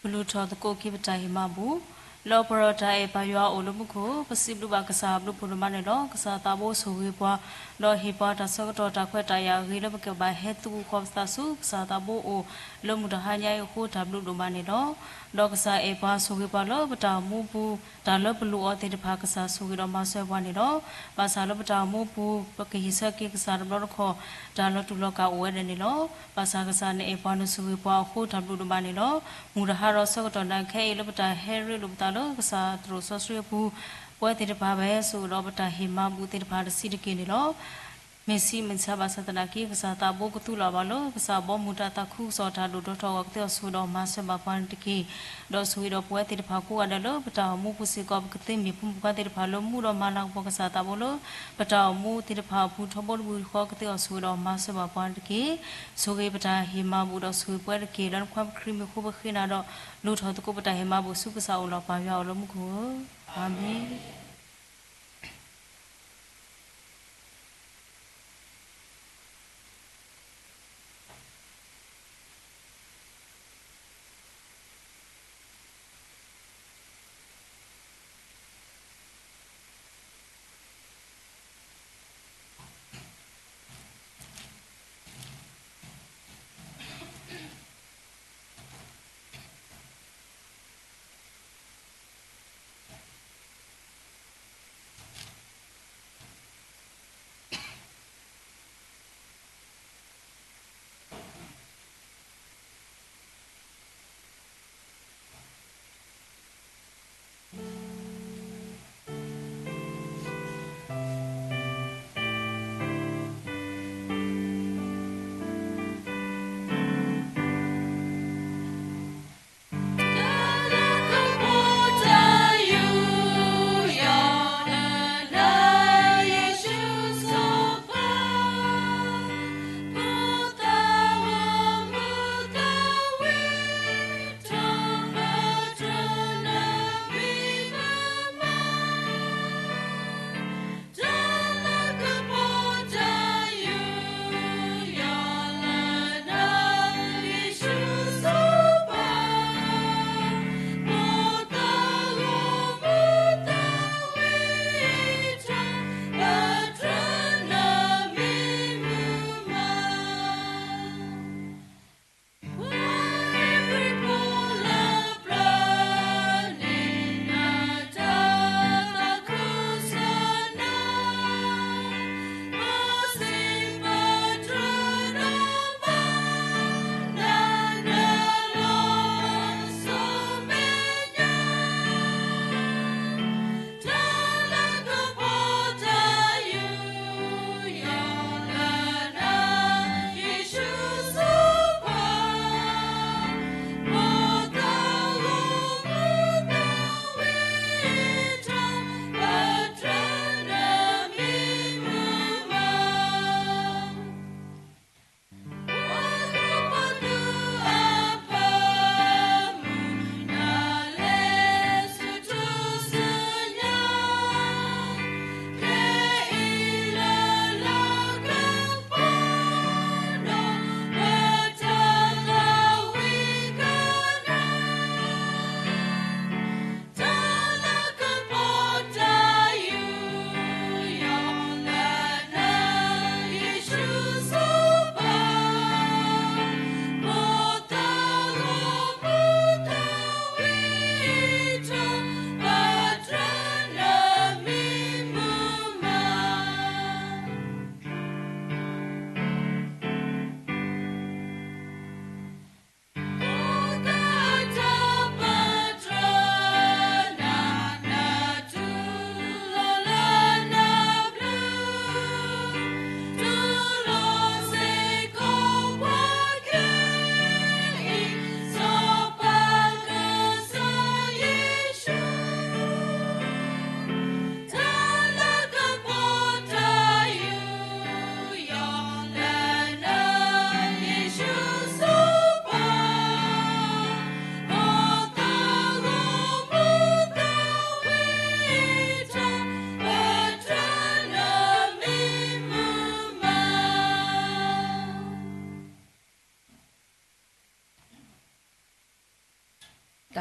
ပလူၤထီၣ်သကိးက့ၤပတၢ်ဟ့ၣ်မၤဘူၣ်, လၢပှဲၤဒီးတၢ်အဲၣ်ပၢ်ယွၤအအိၣ်လၢမူခိၣ်, ပစံးဘျုးဘၣ်ကစၢ်အဘျုးဖးဒိၣ်မးန့ၣ်လီၤ. ကစၢ်သးဘိဆိၣ်ဂ့ၤပှၤ, ဒီးဟ့ၣ်ပှၤတၢ်ဆၢကတီၢ်တၢ်ခွဲးတၢ်ယာ်အဂ့ၤ လၢပကဘၣ်ဟဲသဂၢၢ်ဃီၤပသးဆူ ကစၢ်သးဘိအအိၣ် လၢမုၢ်တဟါညါအံၤအဃိ တၢ်ဘျုးဒိၣ်မးန့ၣ်လီၤ. ဒီးကစၢ်အဲၣ်ပှၤဆိၣ်ဂ့ၤပှၤလၢပတၢ်အိၣ်မူပူၤ, တၢ်လၢပလိၣ်အီၤသ့ၣ်တဖၣ် ကစၢ်ဆိၣ်ဂ့ၤဒီးမၤစၢၤပှၤန့ၣ်လီၤ. ဘၣ်ဆၣ်လၢပတၢ်အိၣ်မူပူၤ ပကဟ့ၣ်ဆၢက့ၤကစၢ်တဘျီတခီၣ် တၢ်လီၤတူာ်လီၤကာ်အိၣ်ဝဲဒၣ်န့ၣ်လီၤ. ဘၣ်ဆၣ်ကစၢ်နအဲၣ်ပှၤနဆိၣ်ဂ့ၤပှၤအဃိ တၢ်ဘျုးဒိၣ်မးန့ၣ်လီၤ. မုၢ်တဟါဒီးဆၢကတီၢ်နၤခဲအံၤ လၢပတၢ်ဟဲရ့လိာ်ပသးလၢကစၢ်သရိာ်စီဆှံအပူၤ, ပဝဲသ့ၣ်တဖၣ်ပဟဲဆိၣ်ဂ့ၤဒီးပတၢ်ဟ့ၣ်မၤဘူၣ်သ့ၣ်တဖၣ်တဆံးတက့ၢ်န့ၣ်လီၤ. မ့ၢ်ဆံးမ့ၢ်ဆါဘၣ်ဆၣ်သနာ်က့ ကစၢ်သးဘိကသူလီၤဘၣ်လၢ ကစၢ်ဘီမုၢ်တၢ်သးခုကစီၣ်တၢ်ဒိၣ်ထီၣ်ထီထီၣ်အဂီၢ် ကသ့အီၤဆိၣ်ဂ့ၤဒီးမၤစၢၤဘၣ်ပှၤန့ၣ်တက့ၢ်. ဒီးဆိၣ်ဂ့ၤဒီးပဝဲသ့ၣ်တဖၣ်ကိးဂၤဒဲးလၢပတၢ်အိၣ်မူပူၤစ့ၢ်ကီး ပကသ့မ့ၢ်ဖိမုၣ်ဖိခွါသ့ၣ်တဖၣ်လၢမူဒီးမၤလၤကပီၤကစၢ်သးဘိလၢ ပတၢ်အိၣ်မူသ့ၣ်တဖၣ်အပူၤထီဘိတဘိဃီ ကသ့အီၤဆိၣ်ဂ့ၤဒီးမၤစၢၤဘၣ်ပှၤန့ၣ်တက့ၢ်. ဆိၣ်ဂ့ၤပတၢ်ဟ့ၣ်မၤဘူၣ်ဒီးဆိၣ်ဂ့ၤပဝဲတက့ၢ်. လၢနဖိခွါခရံာ်မံၤအဃိပဃ့နၤဒီး လူၤထီၣ်သကိးပတၢ်ဟ့ၣ်မၤဘူၣ်ဆူကစၢ်အအိၣ်လီၤ. ပၢ်ယွၤအိၣ်လၢမူခိၣ်ဧၢ, အၤမ့ၣ်.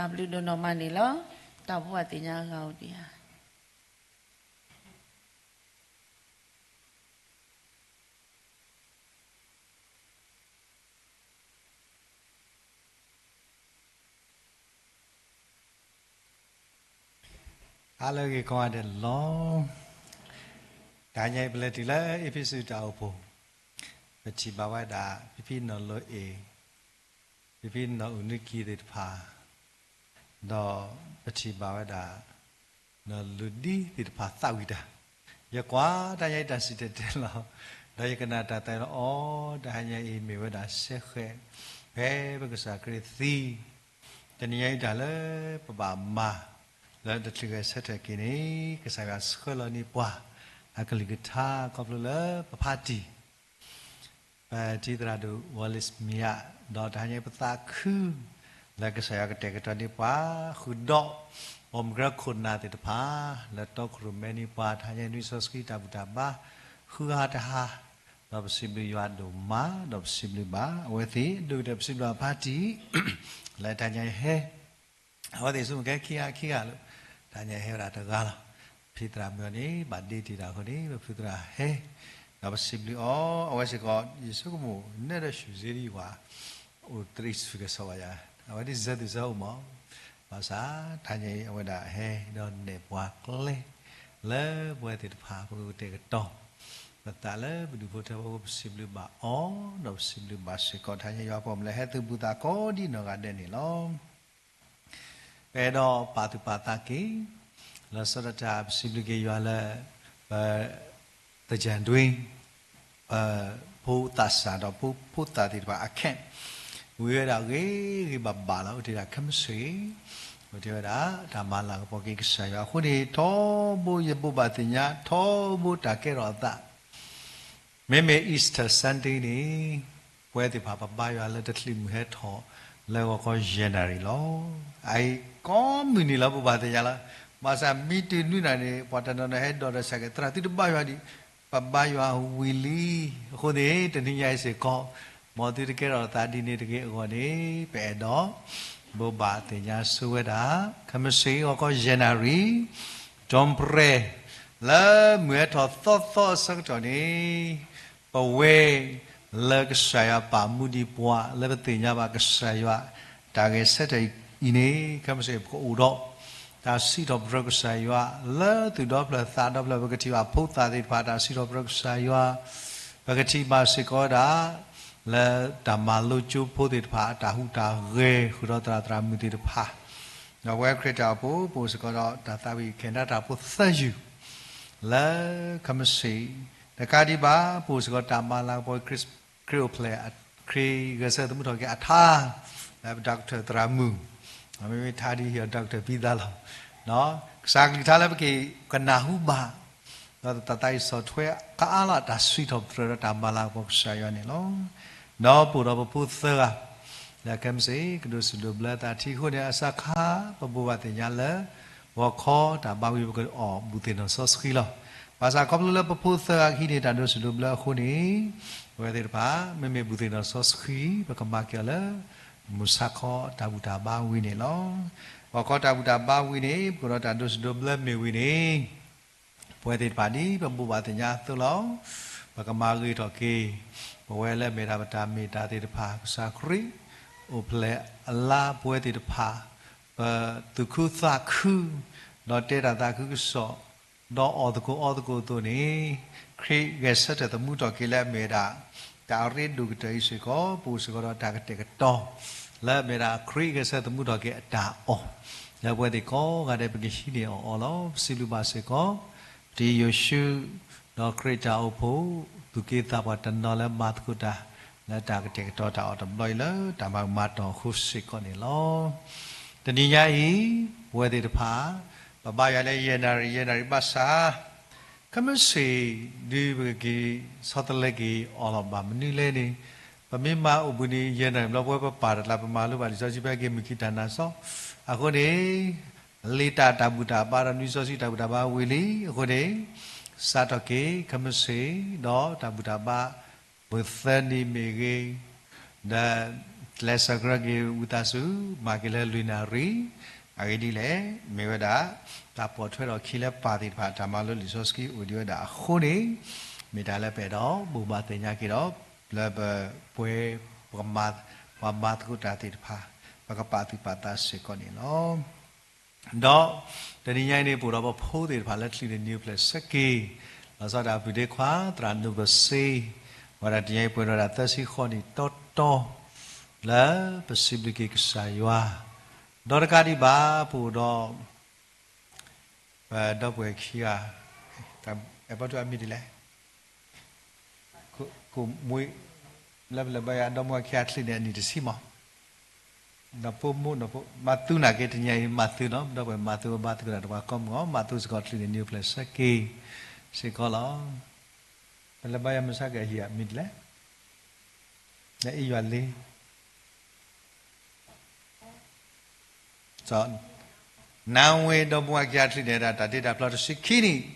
တၢ်ဘျုးဒိၣ်နီၢ်မးန့ၣ်လီၤ. တၢ်ဘိးဘၣ်သ့ၣ်ညါအဂၤအိၣ်ဒံးဧါ. ဟါလၢအဂ့ၤကိးဂၤဒဲးလီၤ. တဟါညါအံၤ ပလဲၤတုၤလၢအ့းဖ့းစူးတၢ်အိၣ်ဖှိၣ်, ပထံၣ်ဘၣ်ဝဲဒၣ် ဖံဖံနီၢ်လီအ့ၣ်, ဖံဖံနီၢ်အုၣ်နုၢ်ကံသ့ၣ်တဖၣ်, ဒီးပထံၣ်ဘၣ်ဝဲဒၣ် နီၢ်လူၤဒံသ့ၣ်တဖၣ်သးဝံၣ်တၢ်, ယကွၢ်တဟါညါအံၤတၢ်စံၣ်တဲၤတဲလီၤ, ဒီးယကနၣ်တၢ်သးဝံၣ်လီၤအီၤ, တဟါညါအံၤမ့ၢ်ဝဲဒၣ်စဲဃဲး ဖဲပကစၢ်ခရံာ်သံ တနံၤညါအံၤတၢ်လၢပဘၣ်မၤ လၢတချုးဂဲၤဆၢထၢၣ်က့ၤန့ၣ် ကစၢ်ယွၤဆှၢလီၤန့ၢ်ပှၤ အကလုၢ်ကထါခီဖျိလၢပဖါတံၢ် ပထံၣ်သရၣ်ဒိၣ် Wallace Mia, ဒီးတဟါညါပသးခု လၢကစၢ်ယွၤကတဲာ်ကတီၤန့ၢ်ပှၤ ဃုာ်ဒီး အိၣ်မူကရၢခိၣ်နၢ်သ့ၣ်တဖၣ် လၢတီခိၣ်ရိၣ်မဲန့ၢ်ပှၤ တဟါညါနွံစီဆှံတၢ်ဘူၣ်တၢ်ဘါ ဃုဟါတဟါ, ဒီးပစံးဘျုးယွၤဒိၣ်မး ဒီးပစံးဘျုးဘၣ် အဝဲသ့ၣ်ဒိၣ်ကတၢၢ်ပစံးဘျုးဘၣ်ဖါတံၢ် လၢတဟါညါအံၤဟဲ အဝဲသ့ၣ်ဆူမဲာ်ညါခံဂၤခံဂၤလၢ တဟါညါဟဲဝဲဒၣ်တဂၤလီၤ. ဖံသရၣ်မုၣ်အီၤန့ၣ် ဘၣ်ဒ့တ့ၢ်တၢ်အဃိန့ၣ် ပဖုသရၣ်ဟဲ, ဒီးပစံးဘျုးအီၤ အဝဲစ့ၢ်ကီး ယဆိကမိၣ် နဲဒၣ်ဆူၣ်စ့ဒံးဝဲ အိၣ်တရံးဆူၣ်ကဲၤဆိးဝဲယၤ, အဝဲဒ်စၢၤသူၣ်စၢၤအိၣ်မး, ဘၣ်ဆၣ် တဟါညါအံၤ အဝဲဒၣ်ဟဲဒီးနဲၣ်ပှၤကျဲ လၢပဝဲသ့ၣ်တဖၣ် ပကကတဲာ်ကတီၤ ပသးလၢပဒူၣ်ဖိထၢဖိ ပစံးဘျုးဘၣ်အီၤ ဒီးပစံးဘျုးဘၣ်စ့ၢ်ကီး တဟါညါယွၤပှၤမုၢ်လၢဟဲသုးဘူးသးကိးဒ်နီၢ်ဂၤဒဲးန့ၣ်လီၤ. ပအဲၣ်ဒိးပာ်သူၣ်ပာ်သးက့ၤ လီၤဆီဒၣ်တၢ် ပစံးဘျုးက့ၤယွၤလၢ ပ သၢၣ်ကၠၢ်ဒွံ ပဖိသၣ်စၢ်ဒီးဖိဖိသၣ်သ့ၣ်တဖၣ်အခဲ ဝံၤဝဲဒၣ်ဂ့ၤဂ့ၤဘၣ်ဘၣ်လီၤ. အိၣ်တ့ၢ်ဒၣ်ခဲမုၢ်ဆ့ၣ် အိၣ်တ့ၢ်ဝဲဒၣ် တၢ်မၤလၤကပီၤက့ၤကစၢ်ယွၤအဃိန့ၣ် ထီဘိယဘိးဘၣ်သ့ၣ်ညါ ထီဘိတၢ်ကဲထီၣ်အသး မ့မ့ၢ် Easter Sunday န့ၣ် ပဝဲသ့ၣ်တဖၣ်ပဘါယွၤလၢတချုးမုၢ်ဟဲထီၣ် လၢဂီၤခီယဲၢ်နၣ်ရံၣ်လီၤ. အအံၤကိးမုၢ်နံၤလီၤ ဘိးဘၣ်သ့ၣ်ညါလီၤ. ဘၣ်ဆၣ်မ့ၢ်တုၤနွံနၣ်ရံၣ်န့ၣ် ပှၤတနီၤနီၤဟဲဒိးဒီးစၢ်ကဲ သရၣ်သုတဘါယွၤဒံး, ပဘါယွၤဝံၤလံ. အဃိန့ၣ် တနံၤညါအံၤစ့ၢ်ကီး မ်သုတကဲထီၣ်သးဒ်န့ၣ်တဂ့ၤအဂီၢ်န့ၣ် ပအဲၣ်ဒိး ဘိးဘၣ်သ့ၣ်ညါဆိဝဲဒၣ် ခဲမုၢ်ဆ့ၣ်ဂီၤခီယဲၢ်နၣ်ရံၣ် ဒီပြဲၤ လၢမုၢ်ဟဲထီၣ်သီသီအဆၢကတီၢ်န့ၣ် ပဝဲလၢကစၢ်ယွၤပာ်မူဒံးပှၤ လၢပသ့ၣ်ညါဘၣ်ကစၢ်ယွၤ တၢ်ဂဲၤဆၢထၢၣ်အံၤန့ၣ် ခဲမုၢ်ဆ့ၣ်ပကအိၣ်ဒီး တၢ်စံးထီၣ်ပတြၢၤကစၢ်ယွၤ လၢသူၣ်ဒီဖျၢၣ်သးဒီဖျၢၣ် ပကထံၣ်ဘၣ်ဖိသၣ်သ့ၣ်တဖၣ် တၢ်စံးထီၣ်ပတြၢၤကစၢ်ယွၤ ပကထံၣ်ဘၣ်စ့ၢ်ကီးဝဲဒၣ် လၢတၢ်မၤလိကၠိဖိသ့ၣ်တဖၣ် အတၢ်ဟူးတၢ်ဂဲၤ ဃုာ်ဒီးသရၣ်သရၣ်မုၣ်သ့ၣ်တဖၣ် ဒီးပဝဲခရံာ်တၢ်အိၣ်ဖှိၣ် ပအိၣ်စ့ၢ်ကီးဒီးတၢ်သးဝံၣ် ခဲနံၣ်တၢ်ဖိသၢယုၢ် လၢခဲမုၢ်ဆ့ၣ် တကးဒံးဘၣ် ပအိၣ်စ့ၢ်ကီးတၢ်မၤလၤကပီၤ ခရံာ်အိၣ်ဖျဲၣ် ခရံာ်ဂဲၤဆၢထၢၣ်သမူထီၣ်က့ၤအထါ လၢပ doctor သရၣ်မုၣ် မ့မ့ၢ်ထါဒ်ဟ့ၣ်အီၤ doctor ပံသးလီၤ. ကစၢ်ကလုၢ်ကထါလၢပက့ၤကနၢ်ဟူဘၣ် ဒီးတၢ်သးအံၤဆီၣ်ထွဲကအါလီၤ တၢ်စံးထီၣ်ပတြၢၤဒီးတၢ်မၤလၤကပီၤကစၢ်ယွၤန့ၣ်လီၤ. ဒီးပအိၣ်ဒီးပဖိသၢဂၤ လၢခဲမုၢ်ဆ့ၣ် ကဒိးစံးဒိးဘျၢသးထံအဃိန့ၣ် အစၢခါ ပဘိးဘၣ်သ့ၣ်ညါလၢ ဂီၤခီတၢ်ဘါဝံၤ ပကအီၣ်ဘူၣ်သ့ၣ်နီၣ်စီဆှံလီၤ. ဘၣ်ဆၣ်ခီဖျိလၢပဖိသၢဂၤကဟံးန့ၢ်တၢ်ဒိးစံးဒိးဘျၢအဃိန့ၣ် ပဝဲသ့ၣ်တဖၣ် မ့မ့ၢ်ဘူၣ်သ့ၣ်နီၣ်စီဆှံ ပကမၤက့ၤအီၤလၢ မုၢ်ဆါခီတၢ်ဘူၣ်တၢ်ဘါဝံၤန့ၣ်လီၤ. ဂီၤခီတၢ်ဘူၣ်တၢ်ဘါဝံၤန့ၣ် ပကအိၣ်ဒီးတၢ်ဒိးစံးဒိးဘျၢမ့ၢ်ဝံၤန့ၣ် ပဝဲသ့ၣ်တဖၣ်ဒ်ပဘိးဘၣ်သ့ၣ်ညါအသိးလီၤ. ပကမၤဂ့ၤထီၣ်က့ၤ ပဝဲလၢအမ့ၢ်ဒၣ်ပတၢ်မ့ၢ်တၢ်သ့ၣ်တဖၣ် ကစၢ်ခရံာ် အိၣ်ဖျဲၣ်အလါပဝဲသ့ၣ်တဖၣ် ပသူၣ်ခုသးခု ဒီးတဲတၢ်သးခုကစီၣ် ဒီးအီၣ်သကိးအီသကိးအသိးန့ၣ် ခရံာ်ဂဲၤဆၢထၢၣ်သမူထီၣ်က့ၤလၢအမ့ၢ်ဝဲဒၣ် တၢ်အရ့ဒိၣ်ကတၢၢ်အံၤစ့ၢ်ကီး ပအိၣ်စ့ၢ်ကီးဒီးတၢ်ကတဲာ်ကတီၤ လၢအမ့ၢ်ဒၣ်ခရံာ်ဂဲၤဆၢထၢၣ်သမူထီၣ်က့ၤအတၢ်အီၣ် လၢပဝဲသ့ၣ်ကိးဂၤဒဲး ပကဟံးန့ၢ်အီၤအီၤလီၤ. ပစံးဘျုးဘၣ်စ့ၢ်ကီး ပတံၤယိၤၡူး ဒီးခရံာ်တၢ်အိၣ်ဖှိၣ် သူၣ်က့သးပှၢ်တနီၤလၢမၤသကိးတၢ် လၢတၢ်ကတဲာ်ကတီၤတၢ်အီၣ်တဘျီအံၤလၢ တၢ်မၤကမၣ်တီၢ်အဃိစ့ၢ်ကီးန့ၣ်လီၤ. တနံၤညါအံၤ ပဝဲသ့ၣ်တဖၣ် ပဘါယွၤလၢယဲၢ်နၣ်ရံၣ် ယဲၢ်နၣ်ရံၣ်ဘၣ်ဆၣ် ခဲမုၢ်ဆ့ၣ် ဒ်ပကက့ၤဆီတလဲက့ၤအီၤလီၤဘၣ်မနုၤလဲၣ်န့ၣ် ပမ့ၢ်မၤအိၣ်ဘှံးနံၤယဲၢ်နၣ်ရံၣ်ဘျီ ပဝဲပပာ်တလး ပမၤလိဘၣ်လံာ်စီဆှံဖဲက့ၤမုၢ်ခံတၢ်နာ်စီ အဃိန့ၣ် လံာ်တၢ်တၢ်ဘူၣ်တၢ်ဘါဒီးနွံစီဆှံတၢ်ဘူၣ်တၢ်ဘါဝံၤလံ အဃိန့ၣ် စးထီၣ်က့ၤ ခဲမုၢ်ဆ့ၣ် ဒီးတၢ်ဘူၣ်တၢ်ဘါ မုၢ်သၢနံၤမ့ၢ်ဂ့ၤ ဒီး လဲၤဆဲးကျိးက့ၤဝံသးစူၤ မၤက့ၤလၢလွံၢ်နၣ်ရံၣ်, အဂ့ၢ်ဒ်လဲၣ်, မ့ၢ်ဝဲဒၣ် တၢ်ပိာ်ထွဲထီၣ်ခံလၢပၢ်သ့ၣ်တဖၣ် တၢ်မၤလိလံာ်စီဆှံအိၣ်ဒံးဝဲဒၣ်အဃိန့ၣ်, မ့ၢ်တၢ်လၢပအဲၣ်ဒိးဘိးဘၣ်သ့ၣ်ညါက့ၤဒီး လၢပပှဲၤ ပကမၤ ပှၤမၤသကိးတၢ်သ့ၣ်တဖၣ် ပကပာ်သူၣ်ပာ်သးစ့ၢ်ကီးန့ၣ်လီၤ. ဒီးတနံၤညါအံၤန့ၣ် ပအိၣ်ဒီးပဖိသ့ၣ်တဖၣ်လၢချံးန့ၢ်နံၤအိၣ်ဖျဲၣ်ဆၢက့ၤ, လီၤဆီဒၣ်တၢ်ဘျုးဒ့ခွါ သရၣ်နူၢ်ဘၢၣ်စ့, ဝဲဒၣ်တနံၤညါအံၤပှဲၤဒီးဝဲဒၣ်သၢဆံဃိးနံၣ်တီတီ လၢပစံးဘျုးက့ၤကစၢ်ယွၤ, ဒီးတကးဒံးဘၣ် ပအိၣ်ဒီး ပဒီပုၢ်ဝဲၢ်ခံဂၤ, အဲၣ်ပီထူအမံၤဒ်လဲၣ်, ကိၣ်မွံ, လၢပလဲၤဘါယွၤဒီမါဝၤခံဂၤချံးန့ၢ်အနံၣ်တဆံမး, ဒီးဖိမုၣ် မၤသူနာ်က့ တနံၤညါအံၤမၤသူနီၤ, ပဒီပုၢ်ဝဲၢ်မၤသူဘါသကိးတၢ်ဒီးပှၤကိးမုၢ်ဂီၢ် မၤသူစ့ၢ်ကီးချံးန့ၢ်နံၤအိၣ်ဖျဲၣ်ဆၢက့ၤ စ့ၢ်ကီးလီၤ. ပလဲၤဘါယွၤမုၢ်ဆါကဟံၣ်အမံၤဒ်လဲၣ်, လၢအ့ယွၤလ့ နါဝ့ဒီမါဝၤခံဂၤချံးန့ၢ်ဝဲဒၣ်တၢ်တ့တၢ်ဖျီတဆံခံနံၣ်,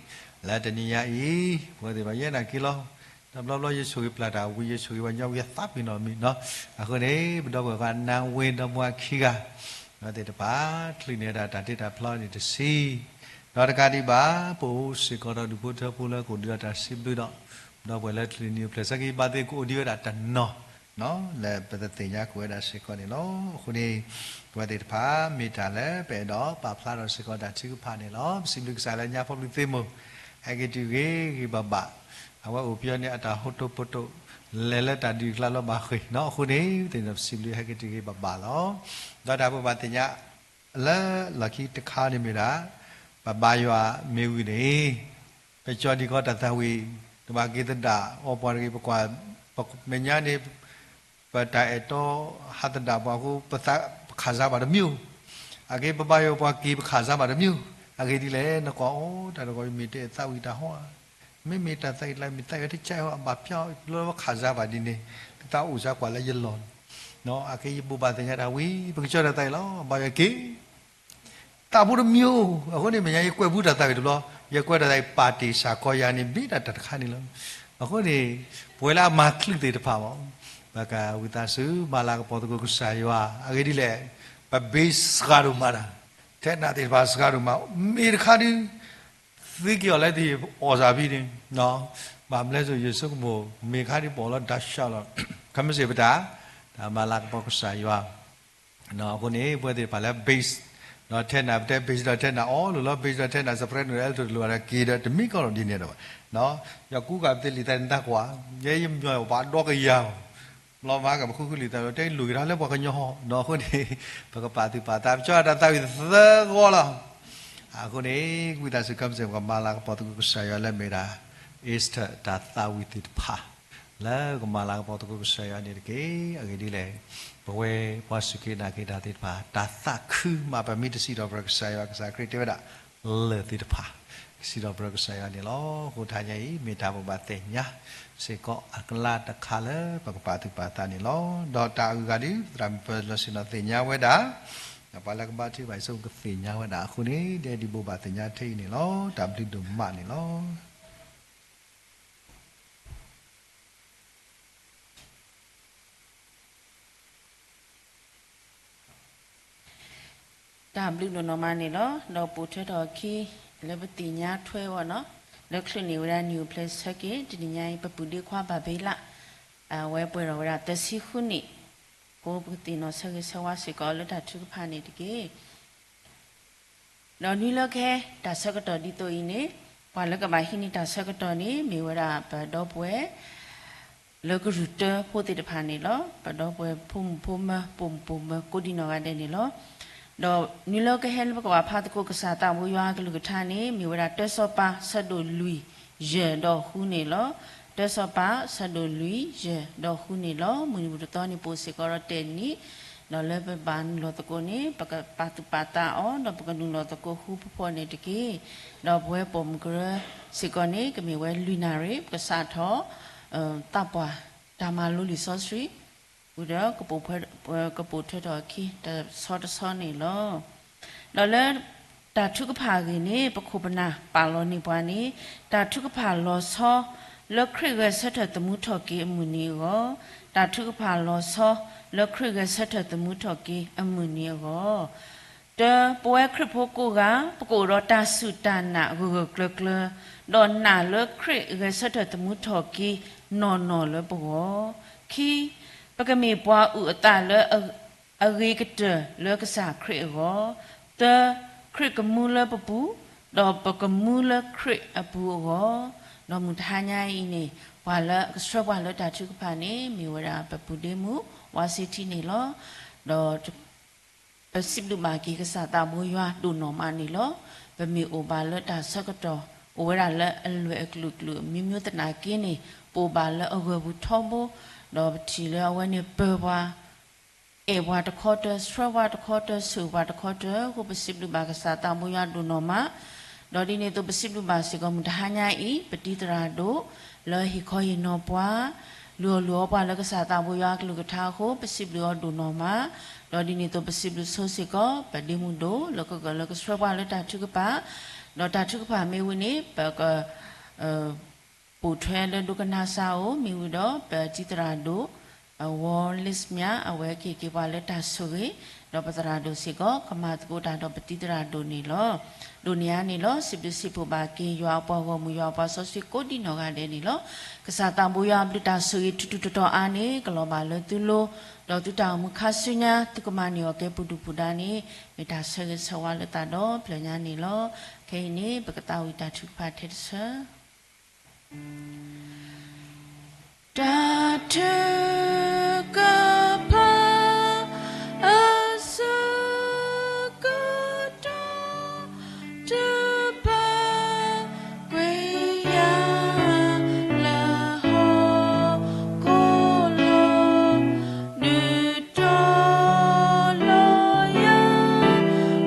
လၢတနံၤညါအံၤ, ပဝဲသ့ၣ်တဖၣ်ယဲနာ်က့လီၤ, တဘျီဘျီယဆိၣ်ဂ့ၤပျၢ်တၢ်ဝံၤ ယဆိၣ်ဂ့ၤပှၤညီဝံၤ ယသးပ့ၤနီၣ်မံၤနီၤ, အဃိန့ၣ် ပဒီပုၢ်ဝဲၢ်ခွါနါဝ့ဒီမါဝၤခံဂၤ, အဝဲသ့ၣ်တဖၣ် ချံးန့ၢ်ဝဲဒၣ်တၢ်တ့တၢ်ဖျီန့ၣ်တဆံ ဒီးတကးဒံးဘၣ် ပအိၣ်စ့ၢ်ကီးဒီးဒူၣ်ဖိထၢဖိလၢကအိၣ်ဒံးဒီးတၢ်စံးဘျုးဒီး, ဒီပုၢ်ဝဲၢ်လၢချံးန့ၢ်နံၤအိၣ်ဖျဲၣ်ဆၢက့ၤ ဘၣ်သ့ၣ်ကအိၣ်ဒံးဝဲဒၣ်တနီၤ, လၢပသ့ၣ်ညါက့ၤဝဲဒၣ်စ့ၢ်ကီးန့ၣ်လီၤ. အဃိန့ၣ်, ပဝဲသ့ၣ်တဖၣ် မ့ၢ်တၢ်လၢပအဲၣ်ဒိးပာ်ဖျါထီၣ်စ့ၢ်ကီးတၢ်ထုကဖၣ်န့ၣ်လီၤ. ပစံးဘျုးကစၢ်လၢညါဖီပျုၢ်သ့ၣ်မိၢ်, ဟဲက့ၤတုၤဂ့ၤဂ့ၤဘၣ်ဘၣ်, အဝဲအိၣ်ပယီၤန့ၣ် အတၢ်ဟိတိၢ်ပိတိၢ်, လဲၤလၢတၢ်ဒုးကျါလီၤဘၣ်ဃ့ၢ်နီၤ, အဃိန့ၣ် ပသ့ၣ်နီၣ်ပစံးဘျုးဟဲက့ၤတုၤဂ့ၤဘၣ်ဘၣ်လီၤ. ဒီးတၢ်ဘိးဘၣ်သ့ၣ်ညါ လၢလီၢ်ခံတခါန့ၣ်မ့ၢ်ဒၣ်, ပဘါယွၤမ့ၢ်ဝံၤန့ၣ်, ပကၠီဒံးကီးတၢ်သးဝံၣ်, တဘၣ်က့ၤသဒၣ်အီၤပှၤတဂ့ၤ, ပကွၢ်, မဲာ်ညါန့ၣ်, ပတၢ်အဲၣ်တီဟးသဒၣ်ပှၤအဃိ, ပသးပခးစါဘၣ်တမံၤ, အဂ့ၢ်ပဘါယွၤပှၤက့ၤပခးစါဘၣ်တမံၤ, အဂ့ၢ်ဒ်လဲၣ် နကွၢ်အီၤ တၢ်တဂီၤအံၤမ့ၢ်တအဲၣ်သးဝံၣ်တၢ်ဟီဧါ, မ့မ့ၢ်တၢ်သးဝံၣ်တကျါ မ့ၢ်သးဝံၣ်တကဲအီၤ အဘၣ်ဖျါအီၤ လၢပခးစါဘၣ်ဒ်န့ၣ်, သုသးအိၣ်စါကွၢ်လၢယလီၢ်န့ၣ်, အဂ့ၢ်ယဘိးဘၣ်သ့ၣ်ညါတၢ်ဝံၤ ပကကၠီတၢ်သးဝံၣ်လီၤ, ဘါယွၤက့ၤ သးဖိတမံၤဧိၤ, အဃိန့ၣ် မဲာ်ညါယကွဲးဘူးတၢ်သးဝံၣ်တဘျီ, ယကွဲးတၢ်သးဝံၣ်ပာ်တ့ၢ်စ့ၢ်ကီးယၤန့ၣ် မ့ၢ်ဒၣ်တၢ်တခါန့ၣ်လီၤ. အဃိန့ၣ်, ပဝဲလၢအမၤချုးသ့ၣ်တဖၣ်မး, ပကဝံသးစူၤ မၤလၤကပီၤသကိးကစၢ်ယွၤ, အဂ့ၢ်ဒ်လဲၣ်, ပ base စှၤဒိၣ်မးတၢ်, ထဲနၤသ့ၣ်တဖၣ်စှၤဒိၣ်မး, မ့ၢ်တခါဒုး သ့က့ၤအီၤလၢသ့ၣ်အီၣ်စၢ်ဖဲန့ၣ်, ဘၣ်မနုၤလဲၣ် ယဆိကမိၣ် မ့ၢ်ခါဒုးပအီၣ်လီၤတၢ်ဆှးလီၤ, ခမ့ၢ်စ့ၢ်ပတၢ်, တၢ်မၤလၤကပီၤကစၢ်ယွၤ အဃိန့ၣ် ပဝဲသ့ၣ်တဖၣ်လၢ base, ဒီးထဲနၤပတဲ base ဒီးထဲနၤအီၤလိၤလီၤ, base ဒီးထဲနၤ soprano ဒီး alto တလိၣ်ဘၣ်ဒီးက့ၤဒီးတမံၤကီးလီၤဒ်န့ၣ်ဒီး, ယကူကၢ်ပသ့လံာ်သးန့ၣ်တၢ်ကွၢ်, ယဲယမညီပှၤဒီကယၤ, ဘျီမၤကပဃုဃုလံာ်သးဒီး တဲလိၣ်က့ၤတၢ်လၢပှၤကညီဟီ, အဃိန့ၣ် ပကပာ်သူၣ်ပာ်သး ပကၠီတၢ်သးဝံၣ်သၢဂီၤလီၤ. အဃိန့ၣ် ဝံသးစူၤ ခမ့ၢ်စ့ၢ် ပကမၤလၤကပီၤသကိးကစၢ်ယွၤလၢမ့ၢ်ဒၣ် Esther တၢ်သးဝံၣ်သ့ၣ်တဖၣ် လၢကမၤလၤကပီၤသကိးကစၢ်ယွၤန့ၣ်တက့ၢ်. အဂ့ၢ်ဒ်လဲၣ်, ပဝဲပှၤစူၢ်က့ၤနာ်က့ၤတၢ်သ့ၣ်တဖၣ် တၢ်သးခုမး ပမ့ၢ်တစံးထီၣ်ပတြၢၤကစၢ်ယွၤ ကစၢ်ခရံာ်တဲဝဲဒၣ် လၢၢ်သ့ၣ်တဖၣ် ကစံးထီၣ်ပတြၢၤကစၢ်ယွၤန့ၣ်လီၤ. အဃိတဟါညါအံၤ မ့ၢ်တၢ်ဘိးဘၣ်သ့ၣ်ညါစ့ၢ်ကီးအကျါတခါလၢပကပာ်သူၣ်ပာ်သးန့ၣ်လီၤ. ဒီးတၢ်အဂုၤအဂၤဒုး သရၣ်မုၣ်ပၢၤလီၢ်ဆ့ၣ်နီၤသ့ၣ်ညါဝဲဒၣ်, ဒီးပှၤလၢကဘါထုကဖၣ်အံၤ ဆိကသ့ၣ်ညါဝဲဒၣ်အဃိန့ၣ် ဒ်ဒုးဘိးဘၣ်သ့ၣ်ညါထဲအံၤန့ၣ်လီၤ. တၢ်ဘျုးဒိၣ်မးန့ၣ်လီၤ. တၢ်ဘျုးဒိၣ်နီၢ်မးန့ၣ်လီၤ. ဒီးပိာ်ထွဲထီၣ်အခံ လၢပသ့ၣ်ညါထွဲအဂီၢ်နီၤ, လၢချုးန့ၢ်ဝဲဒၣ်နံၣ်အိၣ်ဖျဲၣ်ဆၢက့ၤ တနံၤညါအံၤ ပပုၢ်ဒ့ခွါဘၣ်ဘ့လး အဝဲပှဲၤထီၣ်ဝဲဒၣ်သၢဆံဃုနံၣ်, အဃိပကသ့ၣ်နီၣ်ဆၢဂ့ၤဆၢဝါစ့ၢ်ကီးလၢတၢ်ထုကဖၣ်န့ၣ်တက့ၢ်. ဒီးနွံလၢကဟဲတၢ်ဆၢကတီၢ်ဒ်သိးအံၤန့ၣ်, ပှၤလၢကဘၣ်ဟံးန့ၢ်တၢ်ဆၢကတီၢ်န့ၣ် မ့ၢ်ဝဲဒၣ်ပဒီပုၢ်ဝဲၢ် လၢကရူၢ်တၢဖိသ့ၣ်တဖၣ်န့ၣ်လီၤ. ပဒီပုၢ်ဝဲၢ်ဖိမုၣ်ဖိမၢၤ ပိာ်မုၣ်ပိာ်မၢၤ ကိးဒံနီၢ်ဂၤဒဲးန့ၣ်လီၤ. ဒီးနွံလၢကဟဲလၢပကဘၣ်ဖးသကိးကစၢ်သးဘိယွၤအကလုၢ်ကထါန့ၣ် မ့ၢ်ဝဲဒၣ်တၢစီၤပၤဆၢဒိၣ်လွံၢ်ယဲၢ်ဒီးဃုန့ၣ်လီၤ. တၢစီၤပၤဆၢဒိၣ်လွံၢ်ယဲၢ်ဒီးဃုန့ၣ်လီၤ. မုၢ်နံၤမုၢ်တသီန့ၣ် ပအိၣ်စ့ၢ်ကီးဒီးတနံၣ်, ဒီးလၢပဘၣ်နုာ်လီၤသကိးန့ၣ် ပကပာ်သူၣ်ပာ်သးအီၤ ဒီးပကနုာ်လီၤသကိးဃူဖိဖိန့ၣ်တက့ၢ်. ဒီးပဝဲပိာ်မုၣ်ကရၢစ့ၢ်ကီးန့ၣ် ကမ့ၢ်ဝဲလွံၢ်နၣ်ရံၣ် ပကစးထီၣ် သးပှၢ်တၢ်မၤလိလံာ်စီဆှံ ဝံၤဒီး ကပိာ်ထွဲထီၣ်အခံတဆီတဆီန့ၣ်လီၤ. ဒီးလၢတၢ်ထုကဖၣ်အဂ့ၢ်န့ၣ် ပခိၣ်ပနၢ်ပာ်လီၤန့ၢ်ပှၤန့ၣ် တၢ်ထုကဖၣ်လီၤဆီ လၢခရံာ်ဂဲၤဆၢထၢၣ်သမူထီၣ်က့ၤအမုၢ်နံၤအဂီၢ်, တၢ်ထုကဖၣ်လီၤဆီ လၢခရံာ်ဂဲၤဆၢထၢၣ်သမူထီၣ်က့ၤအမုၢ်နံၤအဂီၢ်, တၢ, ပဝဲခရံာ်ဖိကိးဂၤ ပကအိၣ်ဒီးတၢ်စူၢ်တၢ်နာ်ဂၢၢ်ဂၢၢ်ကျၢၤကျၢၤ, ဒီးနာ်လၢခရံာ်ဂဲၤဆၢထၢၣ်သမူထီၣ်က့ၤနီၢ်နီၢ်လၢပဂီၢ်, ခံ, ပကမ့ၢ်ပှၤအုၣ်အသးလၢ အဂ့ၤကတၢၢ်လၢကစၢ်ခရံာ်အဂီၢ်, သၢ, ခရံာ်ကမူလၢပပူၤ, ဒီးပကမူလၢခရံာ်အပူၤအဂီၢ်, ဒီးမုၢ်တဟါညါအံၤန့ၣ် ပှၤလၢအကဆှၢပှၤလၢတၢ်ထုကဖၣ်န့ၣ် မ့ၢ်ဝဲဒၣ်ပပုၢ်ဒ့မုၣ် ဝါစ့ထံန့ၣ်လီၤ. ဒီး ပစံးဘျုးဘၣ်က့ၤကစၢ်သးဘိယွၤဒိၣ်နီၢ်မးန့ၣ်လီၤ. ပမ့ၢ်အိၣ်ဘၣ်လၢတၢ်ဆၢကတီၢ် အိၣ်ဝဲဒၣ်လၢအလွဲၢ်အကလုာ်ကလုာ် မျိုးမျိုးသနာ်က့န့ၣ် ပအိၣ်ဘၣ်လၢအဂၢၢ်ပူၤထီဘိ, ဒီးပထံၣ်လၢအဝဲန့ၣ်ပၢၤပှၤ အဲၣ်ပှၤတခီတၢၢ်, ဆှၢပှၤတခီတၢၢ်, ဆိၣ်ဂ့ၤပှၤတခီတၢၢ်အဃိ ပစံးဘျုးဘၣ်ကစၢ်သးဘိယွၤဒိၣ်နီၢ်မး, ဒီးဒ်န့ၣ်အသိးပစံးဘျုးဘၣ်စ့ၢ်ကီးမုၢ်တဟါညါအံၤ ပတံၤသရၣ်ဒိၣ် လၢဟ့ၣ်ခီဟ့ၣ်နီၤပှၤ, လုၢ်အီၣ်လုၢ်အီပှၤလၢကစၢ်သးဘိယွၤအကလုၢ်ကထါအဃိ ပစံးဘျုးအီၤဒိၣ်နီၢ်မး, ဒီးဒ်န့ၣ်အသိးပစံးဘျုးဆိစ့ၢ်ကီး ပဒ့မုၣ်ဒိၣ်လၢကဂၢၢ်လၢကဆှၢပှၤလၢတၢ်ထုကဖၣ်, ဒီးတၢ်ထုကဖၣ်မ့ၢ်ဝံၤန့ၣ် ပက ပိာ်ထွဲလၢဒိကနၣ်စၢ်အိၣ် မ့ၢ်ဝံၤဒီး ပတံၤသရၣ်ဒိၣ် အဝီလ့စမၠး အဝဲကဟ့ၣ်က့ၤပှၤလၢတၢ်ဆိၣ်ဂ့ၤ, ဒီးပသရၣ်ဒိၣ်စ့ၢ်ကီး ကမၤသကိးတၢ်ဒီးပတံၤသရၣ်ဒိၣ်န့ၣ်လီၤ. ဒိးန့ၢ်အါန့ၣ်လီၤ. စံးဘျုးစံးဖှိၣ်ဘၣ်က့ၤ ယွၤအပှၤဂီၢ်မုၢ် ယွၤအပှၤစီဆှံကိးဒံနီၢ်ဂၤဒဲးန့ၣ်လီၤ. ကစၢ်သးဘိယွၤအဘျုးတၢ်ဆိၣ်ဂ့ၤထူးထူးတီၤတီၤအါန့ၣ် ကလီၤဘၣ်လၢသုလိၤ, ဒီးသုတၢ်အိၣ်မူခါဆူညါ သုကမၤန့ၢ်အီၤကဲပူၤဒုၣ်ပူၤဒါန့ၣ် မ့ၢ်တၢ်ဆၢဂ့ၤဆၢဝါလၢသးဒီဖျၢၣ်ညါန့ၣ်လီၤ. ခဲအံၤန့ၣ် ပကသးဝံၣ်တၢ်ထုကဖၣ်ထဲတဆၢ တၢ်ထုကဖၣ်အဆၢကတီၢ် တဘၣ်ကွံာ်ယၤ လၢဟီၣ်ခိၣ်လီၤ ဒုးတီၤလီၤယၤ လၢယွၤ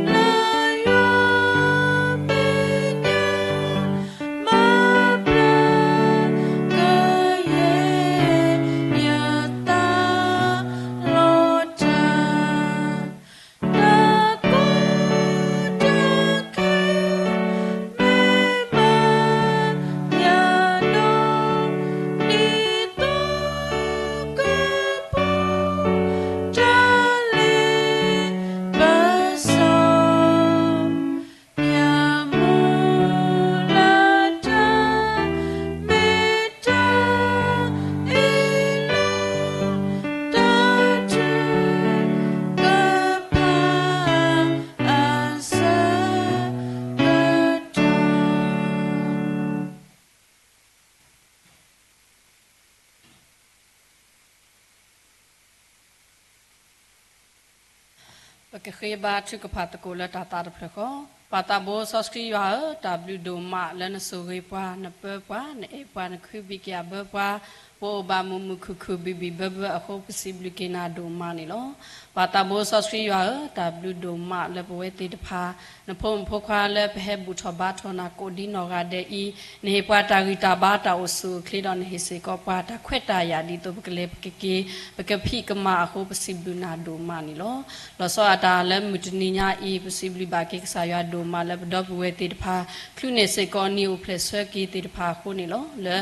မဲာ်ညါ မၤဘျါကယဲၢ် ယသးလီၤတၢ် တၢ်ကီတၢ်ခဲ မ့ၢ်မၤယၤဒီး ဒ်သိးကပူၤ တၢ်လ့ပစီ ယမူလၢတၢ် မ့ၢ်တၢ်အ့ၣ်လိာ် တၢ်ထုကဖၣ်အဆၢကတီၢ် ပကဃ့ဘါထုကဖၣ်သကိးလၢတၢ်သးတဖျၢၣ်ဃီ. ပၢ်သးဘိစီဆှံယွၤဧၢ, တၢ်ဘျုးဒိၣ်မးလၢနဆိၣ်ဂ့ၤပှၤ, နပၢပှၤ, နအဲၣ်ပှၤ, နခုဘံၣ်က့ၤအဘၢပှၤ, ပအိၣ်ဘၣ်မုာ်မုာ်ခုၣ်ခုၣ်ဘံၣ်ဘံၣ်ဘၢဘၢအဃိ ပစံးဘျုးက့ၤနၤဒိၣ်မးန့ၣ်လီၤ. ပၢ်သးဘိစီဆှံယွၤဧၢ, တၢ်ဘျုးဒိၣ်မးလၢပဝဲသ့ၣ်တဖၣ် နဖိမုၣ်ဖိခွါလၢပဟဲဘူၣ်ထီၣ်ဘါထီၣ်နၤကိးဒ်နီၢ်ဂၤဒဲးအံၤ, နဟ့ၣ်ပှၤတၢ်ဂံၢ်တၢ်ဘါတၢ်အိၣ်ဆူၣ်အိၣ်ချ့ဒီးနဟ့ၣ်စ့ၢ်ကီးပှၤတၢ်ခွဲးတၢ်ယာ်ဒ်သိးပကလဲၤပကက့ၤ ပကဖံးကမၤအဃိ ပစံးဘျုးနၤဒိၣ်မးန့ၣ်လီၤ. လီၤဆီဒၣ်တၢ်လၢမုၢ်တနံၤညါအံၤ ပစံးဘျုးဘၣ်က့ၤကစၢ်ယွၤဒိၣ်မးလၢပဒီပုၢ်ဝဲၢ်သ့ၣ်တဖၣ် ချုးန့ၢ်စ့ၢ်ကီးနံၣ်အိၣ်ဖျဲၣ်ဆၢက့ၤသ့ၣ်တဖၣ်အဃိန့ၣ်လီၤ. လၢ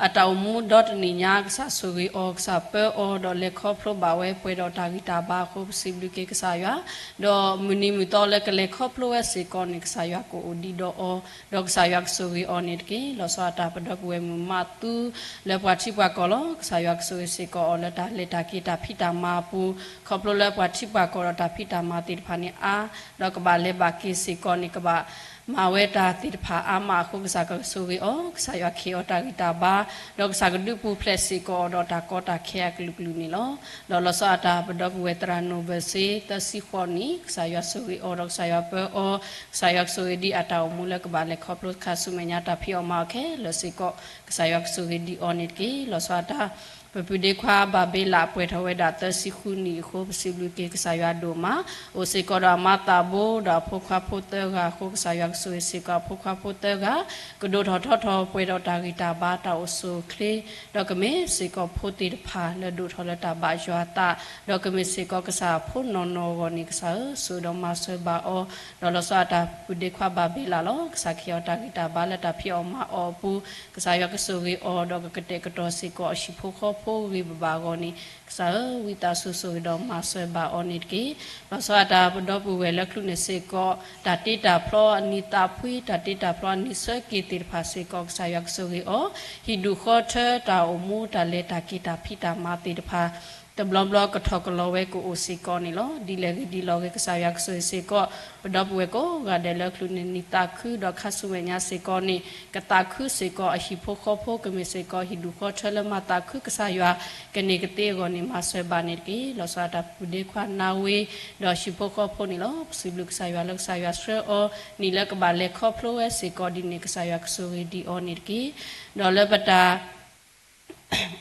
အတၢ်အိၣ်မူဒီတနံၣ်ညါ ကစၢ်ဆိၣ်ဂ့ၤအီၤ ကစၢ်ပၢအီၤ ဒီးလဲၤခီဖျိဘၣ်ဝဲပှဲၤဒီးတၢ်ဂံၢ်တၢ်ဘါအဃိ ပစံးဘျုးက့ၤကစၢ်ယွၤ, ဒီးမုၢ်နံၤမုၢ်သီလၢကလဲၤခီဖျိဝဲစ့ၢ်ကီးန့ၣ် ကစၢ်ယွၤကအိၣ်ဒံးဒီးအီၤ, ဒီးကစၢ်ယွၤကဆိၣ်ဂ့ၤအီၤန့ၣ်တက့ၢ်. လီၤဆီဒၣ်တၢ်ပဒီပုၢ်ဝဲၢ်မုၣ်မးသူ လၢပှၤထံပှၤကီၢ်လီၤ. ကစၢ်ယွၤကဆိၣ်ဂ့ၤစ့ၢ်ကီးအီၤလၢတၢ်လဲၤတၢ်က့ၤတၢ်ဖံးတၢ်မၤအပူၤ, ခီဖျိလၢပှၤထံပှၤကီၢ်ဒီးတၢ်ဖံးတၢ်မၤသ့ၣ်တဖၣ်န့ၣ်အါ, ဒီးကဘၣ်လဲၤဘၣ်က့ၤစ့ၢ်ကီးန့ၣ် ကဘၣ် မၤဝဲတၢ်သ့ၣ်တဖၣ်အါမးအဃိ ကစၢ်ကဆိၣ်ဂ့ၤအီၤ, ကစၢ်ယွၤကဟ့ၣ်အီၤတၢ်ဂံၢ်တၢ်ဘါ, ဒီးကစၢ်ကဒုးပူၤဖျဲးစ့ၢ်ကီးအီၤဒီးတၢ်ကီတၢ်ခဲအကလုာ်ကလုာ်န့ၣ်လီၤ. ဒီးလီၤဆီဒၣ်တၢ်ပဒီပုၢ်ဝဲၢ်သရၣ်နိၣ်ဘၢၣ်စ့ သၢဆံဃိးနံၣ်, ကစၢ်ယွၤဆိၣ်ဂ့ၤအီၤဒီးကစၢ်ယွၤပၢအီၤ, ကစၢ်ယွၤကဆိၣ်ဂ့ၤဒ်အတၢ်အိၣ်မူလၢကဘၣ်လဲၤခီဖျိခါဆူမဲာ်ညါတၢ်ဖံးအီၣ်မၤအီၣ်ခဲလၢာ်စ့ၢ်ကီး, ကစၢ်ယွၤကဆိၣ်ဂ့ၤဒ်အီၤန့ၣ်တက့ၢ်. လီၤဆီဒၣ်တၢ် ပပုၢ်ဒ့ခွါဘၤဘ့လးပှဲၤထီၣ်ဝဲဒၣ်သၢဆံဃုနံၣ်အဃိ ပစံးဘျုးက့ၤကစၢ်ယွၤဒိၣ်မး, အိၣ်စ့ၢ်ကီးဒီးအမါသးဘိဒီးအဖိခွါဖိသၢဂၤအဃိ ကစၢ်ယွၤကဆိၣ်ဂ့ၤစ့ၢ်ကီးအဖိခွါဖိသၢဂၤ, ကဒိၣ်ထီၣ်ထီထီၣ်ပှဲၤဒီးတၢ်ဂံၢ်တၢ်ဘါတၢ်အိၣ်ဆူၣ်အိၣ်ချ့, ဒီးကမ့ၢ်စ့ၢ်ကီးဖိသ့ၣ်တဖၣ်လၢဒိၣ်ထီၣ်လၢတၢ်ဘၣ်ယွၤအသး, ဒီးကမ့ၢ်စ့ၢ်ကီးကစၢ်အဖိနီၢ်နီၢ်အဂီၢ်န့ၣ် ကစၢ်ဧၢ ဆိၣ်ဒီးမၤစၢၤဘၣ်အီၤ, ဒီးလီၤဆီဒၣ်တၢ်ပုၢ်ဒ့ခွါဘၤဘ့လးလီၤ. ကစၢ်ကဟ့ၣ်အီၤတၢ်ဂံၢ်တၢ်ဘါလၢတၢ်ဖံးအီၣ်မၤအီၣ်အပူၤ, ကစၢ်ယွၤကဆိၣ်ဂ့ၤအီၤဒီးကကတဲာ်ကတီၤစ့ၢ်ကီးအဟံၣ်ဖိဃီဖိဂ့ၤဘၣ်ဘၣ်အဂီၢ်န့ၣ် ကစၢ်ဧၢ ဝံသးစူၤဆိၣ်ဂ့ၤဒီးမၤစၢၤဘၣ်အီၤန့ၣ်တက့ၢ်. လီၤဆီဒၣ်တၢ်ပဒီပုၢ်ဝဲၢ်လၢချုးန့ၣ်စ့ၢ်ကီး တၢ်တ့တၢ်ဖျီအနံၤသးဖှံ, တၢ်တ့တၢ်ဖျီအနံၤဆၢက့ၤသ့ၣ်တဖၣ်စ့ၢ်ကီး ကစၢ်ယွၤကဆိၣ်ဂ့ၤအီၤ, ဟံၣ်ဒူၣ်ဃီထၢတၢ်အိၣ်မူတၢ်လဲၤတၢ်က့ၤတၢ်ဖံးတၢ်မၤသ့ၣ်တဖၣ် တဘျီဘျီကထီၣ်ကလီဝဲကအိၣ်စ့ၢ်ကီးန့ၣ်လီၤ. ဒ်လဲၣ်ဂ့ၤဒ်လဲၣ်ဂ့ၤ ကစၢ်ယွၤကဆိၣ်ဂ့ၤစ့ၢ်ကီး ပဒီပုၢ်ဝဲၢ်ကိးဂၤဒဲးလၢချုးန့ၣ် နံၤသးခုဒီးခါဆူမဲာ်ညါစ့ၢ်ကီးန့ၣ် ကသးခုစ့ၢ်ကီးအဟံၣ်ဖိဃီဖိ ကမ့ၢ်စ့ၢ်ကီးဟံၣ်ဒူၣ်ဃီထၢလၢမၤသးခုကစၢ်ယွၤ ကန့ၢ်ကသ့အဂီၢ်န့ၣ် မၤစၢၤဘၣ်န့ၣ်တက့ၢ်. လီၤဆီဒၣ်တၢ်ပုၢ်ဒ့ခွါနါဝ့ ဒီးဟံၣ်ဖိဃီဖိန့ၣ်လီၤ. ပစံးဘျုးကစၢ်ယွၤလၢကစၢ်ယွၤဆှၢအီၤ နံၣ်လၢကဘၣ်လဲၤခီဖျိဝဲစ့ၢ်ကီးဒ်န့ၣ် ကစၢ်ယွၤကဆိၣ်ဂ့ၤဒံးအီၤန့ၣ်တက့ၢ်. ဒီးလၢပတၢ်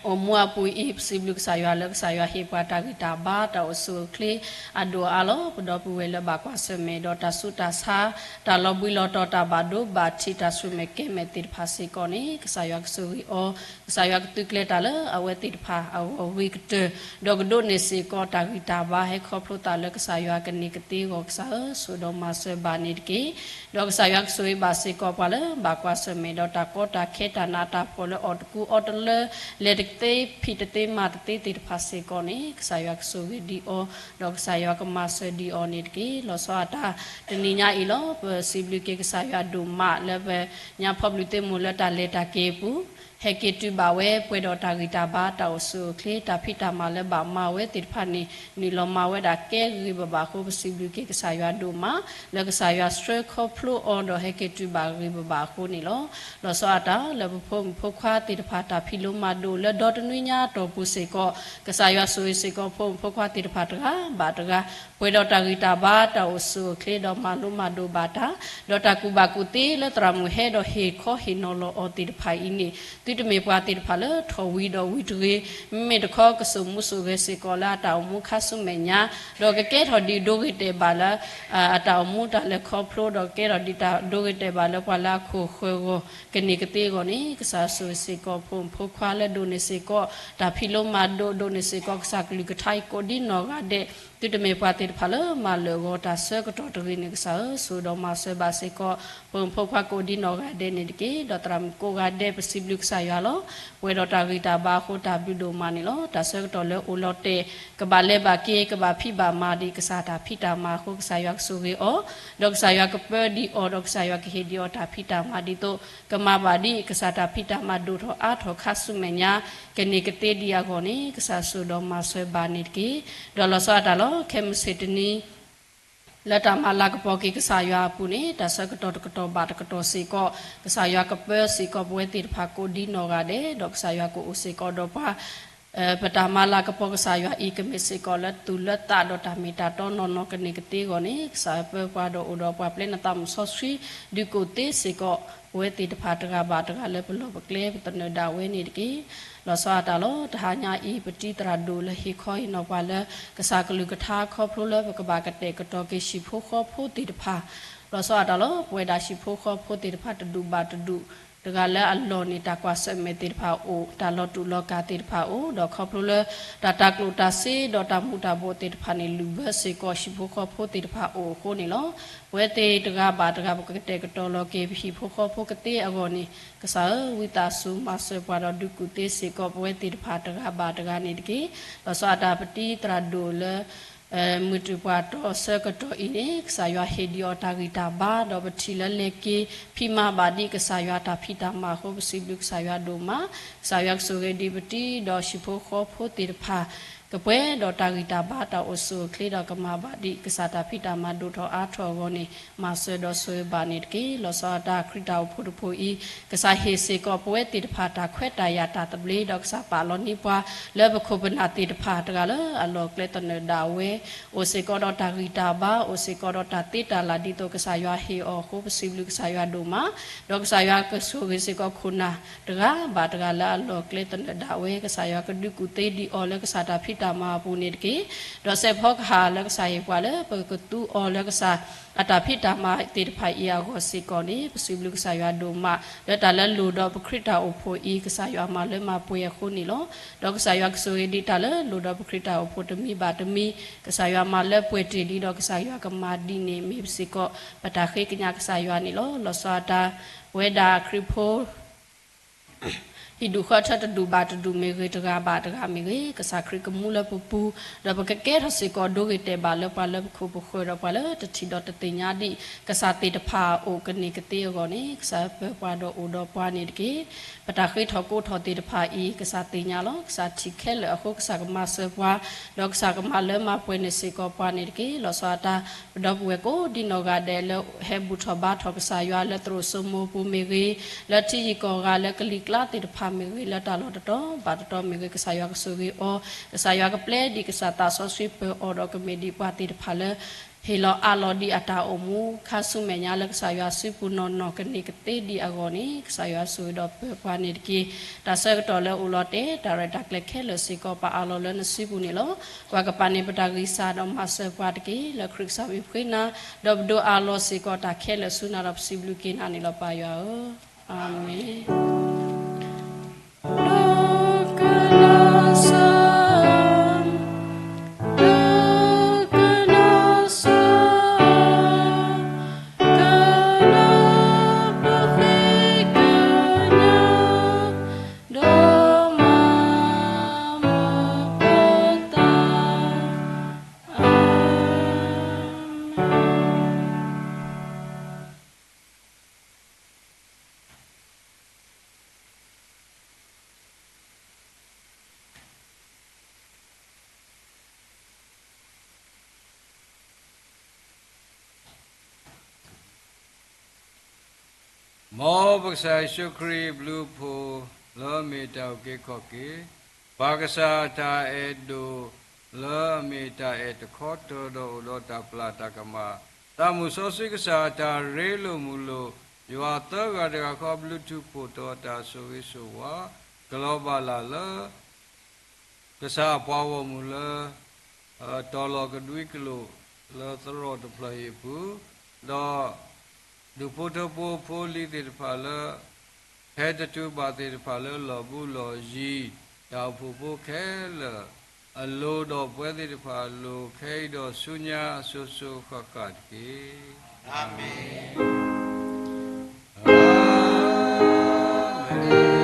အိၣ်မူအပူၤအံၤ ပစံးဘျုးကစၢ်ယွၤလၢကစၢ်ယွၤဟ့ၣ်ပှၤတၢ်ဂံၢ်တၢ်ဘါ တၢ်အိၣ်ဆူၣ်အိၣ်ချ့အဒိၣ်အါလီၤ. ပဒီပုၢ်ဝဲၢ်လၢဘၣ်ကွၢ်ဆၢၣ်မဲာ်ဒီးတၢ်ဆူးတၢ်ဆါ, တၢ်လီၤဘှံးလီၤတီၤ, တၢ်ဘၣ်ဒိဘၣ်ထံး, တၢ်ဆူၣ်မဲာ်ကဲမဲာ်သ့ၣ်တဖၣ်စ့ၢ်ကီးန့ၣ် ကစၢ်ယွၤကဆိၣ်ဂ့ၤအီၤ, ကစၢ်ယွၤကသုးကျဲၤတၢ်လၢအဝဲသ့ၣ်တဖၣ်အဂီၢ်ဂ့ၤကတၢၢ်, ဒီးကဒိးန့ၢ်စ့ၢ်ကီးတၢ်ဂံၢ်တၢ်ဘါ ဟဲခီဖျိသးလၢကစၢ်ယွၤကန့ၢ်ကသ့အဂီၢ် ကစၢ်ဧၢ ဆိၣ်ဒီးမၤစၢၤဘၣ်န့ၣ်တက့ၢ်. ဒီးကစၢ်ယွၤကဆိၣ်ဂ့ၤဘၣ်စ့ၢ်ကီးပှၤလၢ ဘၣ်ကွၢ်ဆၢၣ်မဲာ်ဒီးတၢ်ကီတၢ်ခဲ တၢ်နးတၢ်ဖှီၣ်လၢအီၣ်တကူအီတလၢ လဲၤတသ့ဖံးတသ့မၤတသ့သ့ၣ်တဖၣ်စ့ၢ်ကီးန့ၣ် ကစၢ်ယွၤကဆိၣ်ဂ့ၤဒံးအီၤ, ဒီးကစၢ်ယွၤကမၤစၢၤဒံးအီၤန့ၣ်တက့ၢ်. လီၤဆီဒၣ်တၢ်တနံၤညါအံၤလီၤ. ပစံးဘျုးက့ၤကစၢ်ယွၤဒိၣ်မးလၢပညါဖီဘျုးသ့ၣ်မိၤလၢတၢ်လဲၤတၢ်က့ၤအပူၤ ဟဲက့ၤတုၤဘၣ်ဝဲပှဲၤဒီးတၢ်ဂံၢ်တၢ်ဘါ တၢ်အိၣ်ဆူၣ်အိၣ်ချ့ တၢ်ဖံးတၢ်မၤလၢဘၣ်မၤဝဲသ့ၣ်တဖၣ်န့ၣ် နုာ်လီၤမၤဝဲဒၣ်ကဲဂ့ၤဘၣ်ဘၣ်အဃိ ပစံးဘျုးက့ၤကစၢ်ယွၤဒိၣ်မး လၢကစၢ်ယွၤဆှၢခီဖျိအီၤဒီးဟဲက့ၤတုၤဘၣ်ဂ့ၤဘၣ်ဘၣ်အဃိန့ၣ်လီၤ. လီၤဆီဒၣ်တၢ်လၢပဖိမုၣ်ဖိခွါသ့ၣ်တဖၣ် တၢ်ဖံးလိမၤဒိးလၢဒီတနွံညါအတီၢ်ပူၤစ့ၢ်ကီး ကစၢ်ယွၤဆိၣ်ဂ့ၤစ့ၢ်ကီးဖိမုၣ်ဖိခွါသ့ၣ်တဖၣ်တဂၤဘၣ်တဂၤ ပှဲၤဒီးတၢ်ဂံၢ်တၢ်ဘါ တၢ်အိၣ်ဆူၣ်အိၣ်ချ့ဒီးမၤလိမၤဒိးဘၣ်တၢ် ဒီးတၢ်ကူၣ်ဘၣ်ကူၣ်သ့လၢသရၣ်မုၣ်ဟဲဒီးဟ့ၣ်ခီဟ့ၣ်နီၤလီၤအီၤသ့ၣ်တဖၣ်အံၤန့ၣ် သုတမ့ၢ်ပှၤသ့ၣ်တဖၣ်လၢထီၣ်ဝံၤဒီးဝံၤတဂ့ၤ, မ့မ့ၢ်တခီကစိာ်မူစိာ်ဂဲၤစ့ၢ်ကီးလၢအတၢ်အိၣ်မူခါဆူမဲာ်ညါ, ဒီးကကဲထီၣ်ဒံးဒိဂ့ၤတဲာ်ဘၣ်လၢ အတၢ်အိၣ်မူတၢ်လဲၤခီဖျိ ဒီးကကဲထီၣ်ဒံးတၢ်ဒိဂ့ၤတဲာ်ဘၣ်လၢပှၤလၢအခိၣ်ဃၢၤဂီၢ် ကန့ၢ်ကသ့အဂီၢ်န့ၣ် ကစၢ်ဆိၣ်ဂ့ၤစ့ၢ်ကီးဖိမုၣ်ဖိခွါလၢဒိးန့ၢ်စ့ၢ်ကီး တၢ်ဖံးလိမၤဒိး ဒိးန့ၢ်စ့ၢ်ကီးကစၢ်ကလုၢ်ကထါအံၤကိးဒ်နီၢ်ဂၤဒဲး, သုတမ့ၢ်ပှၤသ့ၣ်တဖၣ်လၢမၤလၢာ်ဂီၤတၢ်ဆၢကတီၢ်တဂ့ၤန့ၣ် ကစၢ်ဧၢ ဆိၣ်ဒီးမၤစၢၤဘၣ်စ့ၢ်ကီး ဖိမုၣ်ဖိခွါကိးဒ်နီၢ်ဂၤဒဲးန့ၣ်တက့ၢ်. ဒီးသရၣ်မုၣ်ကိးဂၤဒဲး ပစံးဘျုးကစၢ်ယွၤလီၤ. ပှဲၤဒီးတၢ်ဂံၢ်တၢ်ဘါအဃိတၢ်ဘျုးဒိၣ်မးန့ၣ်လီၤ. တၢ်ဆၢကတီၢ်လၢအိၣ်လီၤတဲာ် ကဘၣ်လဲၤဘၣ်က့ၤ ကဘၣ်ဖံးဘၣ်မၤဒံးကစၢ်တၢ်ဖံးတၢ်မၤအဃိ ကစၢ်ယွၤကဆိၣ်ဂ့ၤအီၤ, ဒီးကစၢ်ယွၤကပၢဒံးအီၤ ဒီးကစၢ်ယွၤကဟ့ၣ်ဒံးအီၤတၢ်ဖံးတၢ်မၤဒ်သိး ကမၤဘၣ်ဒံးကစၢ်တၢ်ဖံးတၢ်မၤဒိၣ်ထီၣ်အါထီၣ်ခါဆူမဲာ်ညါ ကန့ၢ်ကသ့ဒံးအဂီၢ်န့ၣ် ကစၢ်ဆိၣ်ဒီးမၤစၢၤဘၣ်န့ၣ်တက့ၢ်. ဒီးလီၤဆီဒၣ်တၢ်လီၤ. ခဲမုၢ်ဆ့ၣ်တနံၤ လၢတၢ်မၤလၤကပီၤက့ၤကစၢ်ယွၤအပူၤန့ၣ် တၢ်ဆၢကတီၢ်တကတီၢ်ဘၣ်တကတီၢ်စ့ၢ်ကီး ကစၢ်ယွၤကပၢစ့ၢ်ကီးပဝဲသ့ၣ်တဖၣ်ကိးဒ်နီၢ်ဂၤဒဲး ဒီးကစၢ်ယွၤကအိၣ်စ့ၢ်ကီးဒီးပှၤ ပတၢ်မၤလၤကပီၤကစၢ်ယွၤအံၤ ကမ့ၢ်စ့ၢ်ကီးလၢသူၣ်လၢသးဒီးတၢ်မ့ၢ်တၢ်တီနီၢ်နီၢ်ကန့ၢ်ကသ့အဂီၢ်န့ၣ် ကစၢ်ပၢပှၤဒီးအိၣ်ဒီးပှၤပျဲနသးမုၣ်စီဆှံ ဒုးကူၣ်သ့စ့ၢ်ကီး ပဝဲသ့ၣ်တဖၣ်တဂၤဘၣ်တဂၤလၢပလီၢ်ပကျဲပသနၢၣ်ဒၣ်ဝဲန့ၣ်တက့ၢ်. လီၤဆီဒၣ်တၢ်လီၤ. တဟါညါအံၤ ပတံၤသရၣ်ဒိၣ်လၢဟ့ၣ်ခီဟ့ၣ်နီၤပှၤလၢ ကစၢ်ကလုၢ်ကထါခီဖျိလၢပကဘၣ်ကတဲာ်ကတီၤက့ၤဟံၣ်ဖိဃီဖိသ့ၣ်တဖၣ် လီၤဆီဒၣ်တၢ်လီၤ. ပဝဲဒၣ်ဟံၣ်ဖိဃီဖိသ့ၣ်တဖၣ်တဒူၣ်ဘၣ်တဒူၣ် တဂၤလၢအလီၢ်န့ၣ် တၢ်ကွၢ်ဆၢၣ်မဲာ်သ့ၣ်တဖၣ်အိၣ်, တၢ်လီၤတူာ်လီၤကာ်သ့ၣ်တဖၣ်အိၣ်, ဒီးခီဖျိလၢ တၢ်တၢ်ကျိၣ်တၢ်စ့ဒီးတၢ်မူၤတၢ်ဘှီးသ့ၣ်တဖၣ်န့ၣ် လုၢ်ဘၢစ့ၢ်ကီးဟံၣ်ဖိဃီဖိသ့ၣ်တဖၣ်အိၣ်အဃိန့ၣ်လီၤ. ပဝဲသ့ၣ်တဂၤဘၣ်တဂၤ ပကကတဲာ်ကတီၤလီၤက့ၤပဟံၣ်ဖိဃီဖိကသ့အဂီၢ်န့ၣ် ကစၢ်ဧၢ ဝံသးစူၤမၤစၢၤပှၤဒီးဒုးကူၣ်သ့စ့ၢ်ကီးပဝဲသ့ၣ်တဖၣ်တဂၤဘၣ်တဂၤန့ၣ်တက့ၢ်. လီၤဆီဒၣ်တၢ်ပတံၤသရၣ်ဒိၣ်လၢ မုၢ်တ့ၢ်ပှၤတီဆၢကတီၢ်အံၤန့ၣ် ကစၢ်ယွၤဟ့ၣ်ဒံးအီၤတၢ်ဂံၢ်တၢ်ဘါ ဒီးပထံၣ်လၢလဲၤက့ၤဖံးမၤဘၣ်ဒံးကစၢ်ယွၤတၢ်ဖံးတၢ်မၤအဃိ ပစံးဘျုးကစၢ်ယွၤဒိၣ်မး. ကစၢ်ယွၤကဆိၣ်ဂ့ၤဒံးပတံၤဒီးဟံၣ်ဖိဃီဖိသ့ၣ်တဖၣ် ကပှဲၤဒီးတၢ်ဂံၢ်တၢ်ဘါ တၢ်အိၣ်ဆူၣ်အိၣ်ချ့ဒီးကမၤဘၣ်ဒံး ကစၢ်တၢ်ဖံးတၢ်မၤဒိၣ်ထီၣ်အါထီၣ်အဂီၢ်န့ၣ် မၤစၢၤဒီးဆိၣ်ဂ့ၤဘၣ်န့ၣ်တက့ၢ်. လီၤဆီဒၣ်တၢ်ခရံာ်တၢ်အိၣ်ဖှိၣ်တဖှိၣ်အံၤ ကစၢ်ဟ့ၣ်စ့ၢ်ကီးပဝဲသ့ၣ်တဖၣ်တၢ်ခွဲးတၢ်ယာ်တၢ်သဘျ့ ဒီးကစၢ်ပာ်လီၤန့ၢ်ပှၤ လၢပခိၣ်ပနၢ်သ့ၣ်တဖၣ်တဂၤလၢအလီၢ်ကျဲသနၢၣ်ဒၣ်ဝဲ အိၣ်စ့ၢ်ကီးဒီးတၢ်ဂံၢ်တၢ်ဘါ အိၣ်စ့ၢ်ကီးဒီးတၢ်သ့တၢ်လၢ်ဒ်သိးကစၢ်ယွၤဟ့ၣ်အီၤအဃိ ပစံးဘျုးကစၢ်ယွၤဒိၣ်မး ဒီးကစၢ်ယွၤကဆိၣ်ဂ့ၤစ့ၢ်ကီးခိၣ်နၢ်တဂၤဘၣ်တဂၤလၢအလီၢ်ကျဲသနၢၣ်ဒၣ်ဝဲ ကစၢ်ယွၤကဒုးကူၣ်သ့ဒံးအီၤလၢကစၢ်တၢ်ဖံးတၢ်မၤအပူၤန့ၣ်တက့ၢ်. ဒီးစဲးဖီကဟၣ်လၢကစၢ်ဟ့ၣ်ပှၤလၢပကသူအီၤလၢကစၢ်အတၢ်ဖံးတၢ်မၤသ့ၣ်တဖၣ်အံၤအဂီၢ်စ့ၢ်ကီးန့ၣ် ပစံးဘျုးကစၢ်ယွၤဒိၣ်မး လၢတၢ်လၢလိၣ်ဒီးပခရံာ်တၢ်အိၣ်ဖှိၣ်အံၤ ကစၢ်ယွၤမၤလၢမၤပှဲၤအဃိန့ၣ်လီၤ. ဒီးကစၢ်ယွၤကဆိၣ်ဂ့ၤဒံးတၢ်လၢလိၣ်ဒီးပခရံာ်တၢ်အိၣ်ဖှိၣ်တမံၤဘၣ်တမံၤ ကစၢ်ယွၤမၤလၢပှဲၤတ့ၢ်လံဒီးကစၢ်ယွၤကမၤဒ်န့ၣ်မ့ၢ်စ့ၢ်ကီး ပတၢ်ဃ့ကညးကစၢ်ယွၤန့ၣ်လီၤ. လီၤဆီဒၣ်တၢ် ပဝဲဒၣ်ခရံာ်ဖိ ဟံၣ်ဒူၣ်ဃီထၢတဒူၣ်ဘၣ်တဒူၣ်မ့ၢ်ဂ့ၤ တဂၤဘၣ်တဂၤမ့ၢ်ဂ့ၤ ကစၢ်ခရံာ်ကမူလၢပပူၤ ဒီးပကကဲထီၣ်စ့ၢ်ကီးဒိဂ့ၤတဲာ်ဘၣ်လၢပှၤလၢပခိၣ်ပဃၢၤဒီးပှၤလၢတထံၣ်ဒီးတသ့ၣ်ညါဒံး ကစၢ်သ့ၣ်တဖၣ်အအိၣ်ကန့ၢ်ကသ့အဂီၢ်န့ၣ် ကစၢ်ပၢၤပှၤဒီးအိၣ်ဒီးပှၤန့ၣ်တက့ၢ်. ပတၢ်ဃ့ထီၣ်ကိးထီၣ်သ့ၣ်တဖၣ်အံၤ ကစၢ်သ့ၣ်ညါလီၤ. ကစၢ်ထံၣ်ခဲလၢာ်အဃိ ကစၢ်ကမၤစၢၤပှၤ ဒီးကစၢ်ကမၤလၢမၤပှဲၤန့ၢ်စ့ၢ်ကီးပှၤန့ၣ်တက့ၢ်. လီၤဆီဒၣ်တၢ် ပဒီပုၢ်ဝဲၢ်ကိးဒံနီၢ်ဂၤဒဲးလၢဟဲဘူၣ်ထီၣ်ဘါထီၣ်ကစၢ်ယွၤလၢသရိာ်စိမိၤပူၤမ့ၢ်ဂ့ၤ, လၢထံယံၤကီၢ်ဂၤလၢကလံၤကျါသ့ၣ်တဖၣ်မ့ၢ်ဂ့ၤ, လၢတၢ်လီၢ်တတီၤဘၣ်တတီၤမ့ၢ်ဂ့ၤ, ကစၢ်ယွၤကဆိၣ်ဂ့ၤအီၤ, ကစၢ်ယွၤကပျဲဒံးကစၢ်သးစီဆှံပၢၤအီၤဒီးကမ့ၢ်ဒံးပှၤသ့ၣ်တဖၣ်လၢ ဟ့ၣ်လီၤအးလီၤဒံးအတၢ်အိၣ်မူ ခါဆူမဲာ်ညါလၢကစၢ်ယွၤစုပူၤနီၢ်နီၢ်ကန့ၢ်ကသ့ဒံးအဂီၢ်န့ၣ် ကစၢ်ယွၤဆိၣ်ဂ့ၤဒီးပၢၤပှၤန့ၣ်တက့ၢ်. တၢ်ဆၢကတီၢ်လၢအိၣ်လီၤတဲာ် တၢ်ရဲၣ်တၢ်ကျဲၤခဲလၢာ်စ့ၢ်ကီး ပအးလီၤလၢနစုပူၤန့ၣ်လီၤ. ကွၢ်ကပၤန့ၣ် ပတၢ်ဂံၢ်စၢ်ဒီးမၤစၢၤပှၤတက့ၢ်. လၢခရံာ်ကစၢ်မံၤဖှ့နၤ, ဒီးပဒိးအးလီၤစ့ၢ်ကီးတၢ်ခဲလၢာ်ဆူနၤဒီးပစံးဘျုးက့ၤနၤန့ၣ်လီၤ ပၢ်ယွၤဧၢ. အၤမ့ၣ်. မ်ပကစၢ်ယ့ၣ်ၡူးခရံာ်အဘျုးအဖှိၣ် လၢအမ့ၢ်တၢ်အုၣ်က့ၤခီၣ်က့ၤ, ပၢ်ကစၢ်အတၢ်အဲၣ်ဒိၣ် လၢအမ့ၢ်တၢ်အဲၣ်တခီတၢၤဒီးအိၣ်ဒီးတၢ်ပျၢ်တၢ်ကမၣ်, သးမုၣ်စီဆှံကစၢ်အတၢ်ရ့လိာ်မုာ်လိာ်, ယွၤသၢဂၤတဂၤဃီ ဘျုးထူးဖှိၣ်တီၤအတၢ်ဆိၣ်ဂ့ၤဆိၣ်ဝါ ကလီၤဘၣ်လၢ်လၢ ကစၢ်အပှၤဂီၢ်မုၢ်လၢ တီၤလီၤကဒွံကလိာ်လၢသရိာ်တဖျၢၣ်အံၤအပူၤ, ဒီးဒူၣ်ဖိထၢဖိဖိလံၤသ့ၣ်တဖၣ်လၢ ဟဲတတုၤဘၣ်သ့ၣ်တဖၣ်လၢလီၢ်ဘူးလီၢ်ယံၤ, တၢ်အိၣ်ဖှိၣ်ဖိခဲလၢာ်အလိၤဒီးပဝဲသ့ၣ်တဖၣ်အလိၤ ခဲအံၤဒီးဆူညါစိၤစိၤဃၣ်ဃၣ်တက့ၢ်. အၤမ့ၣ်.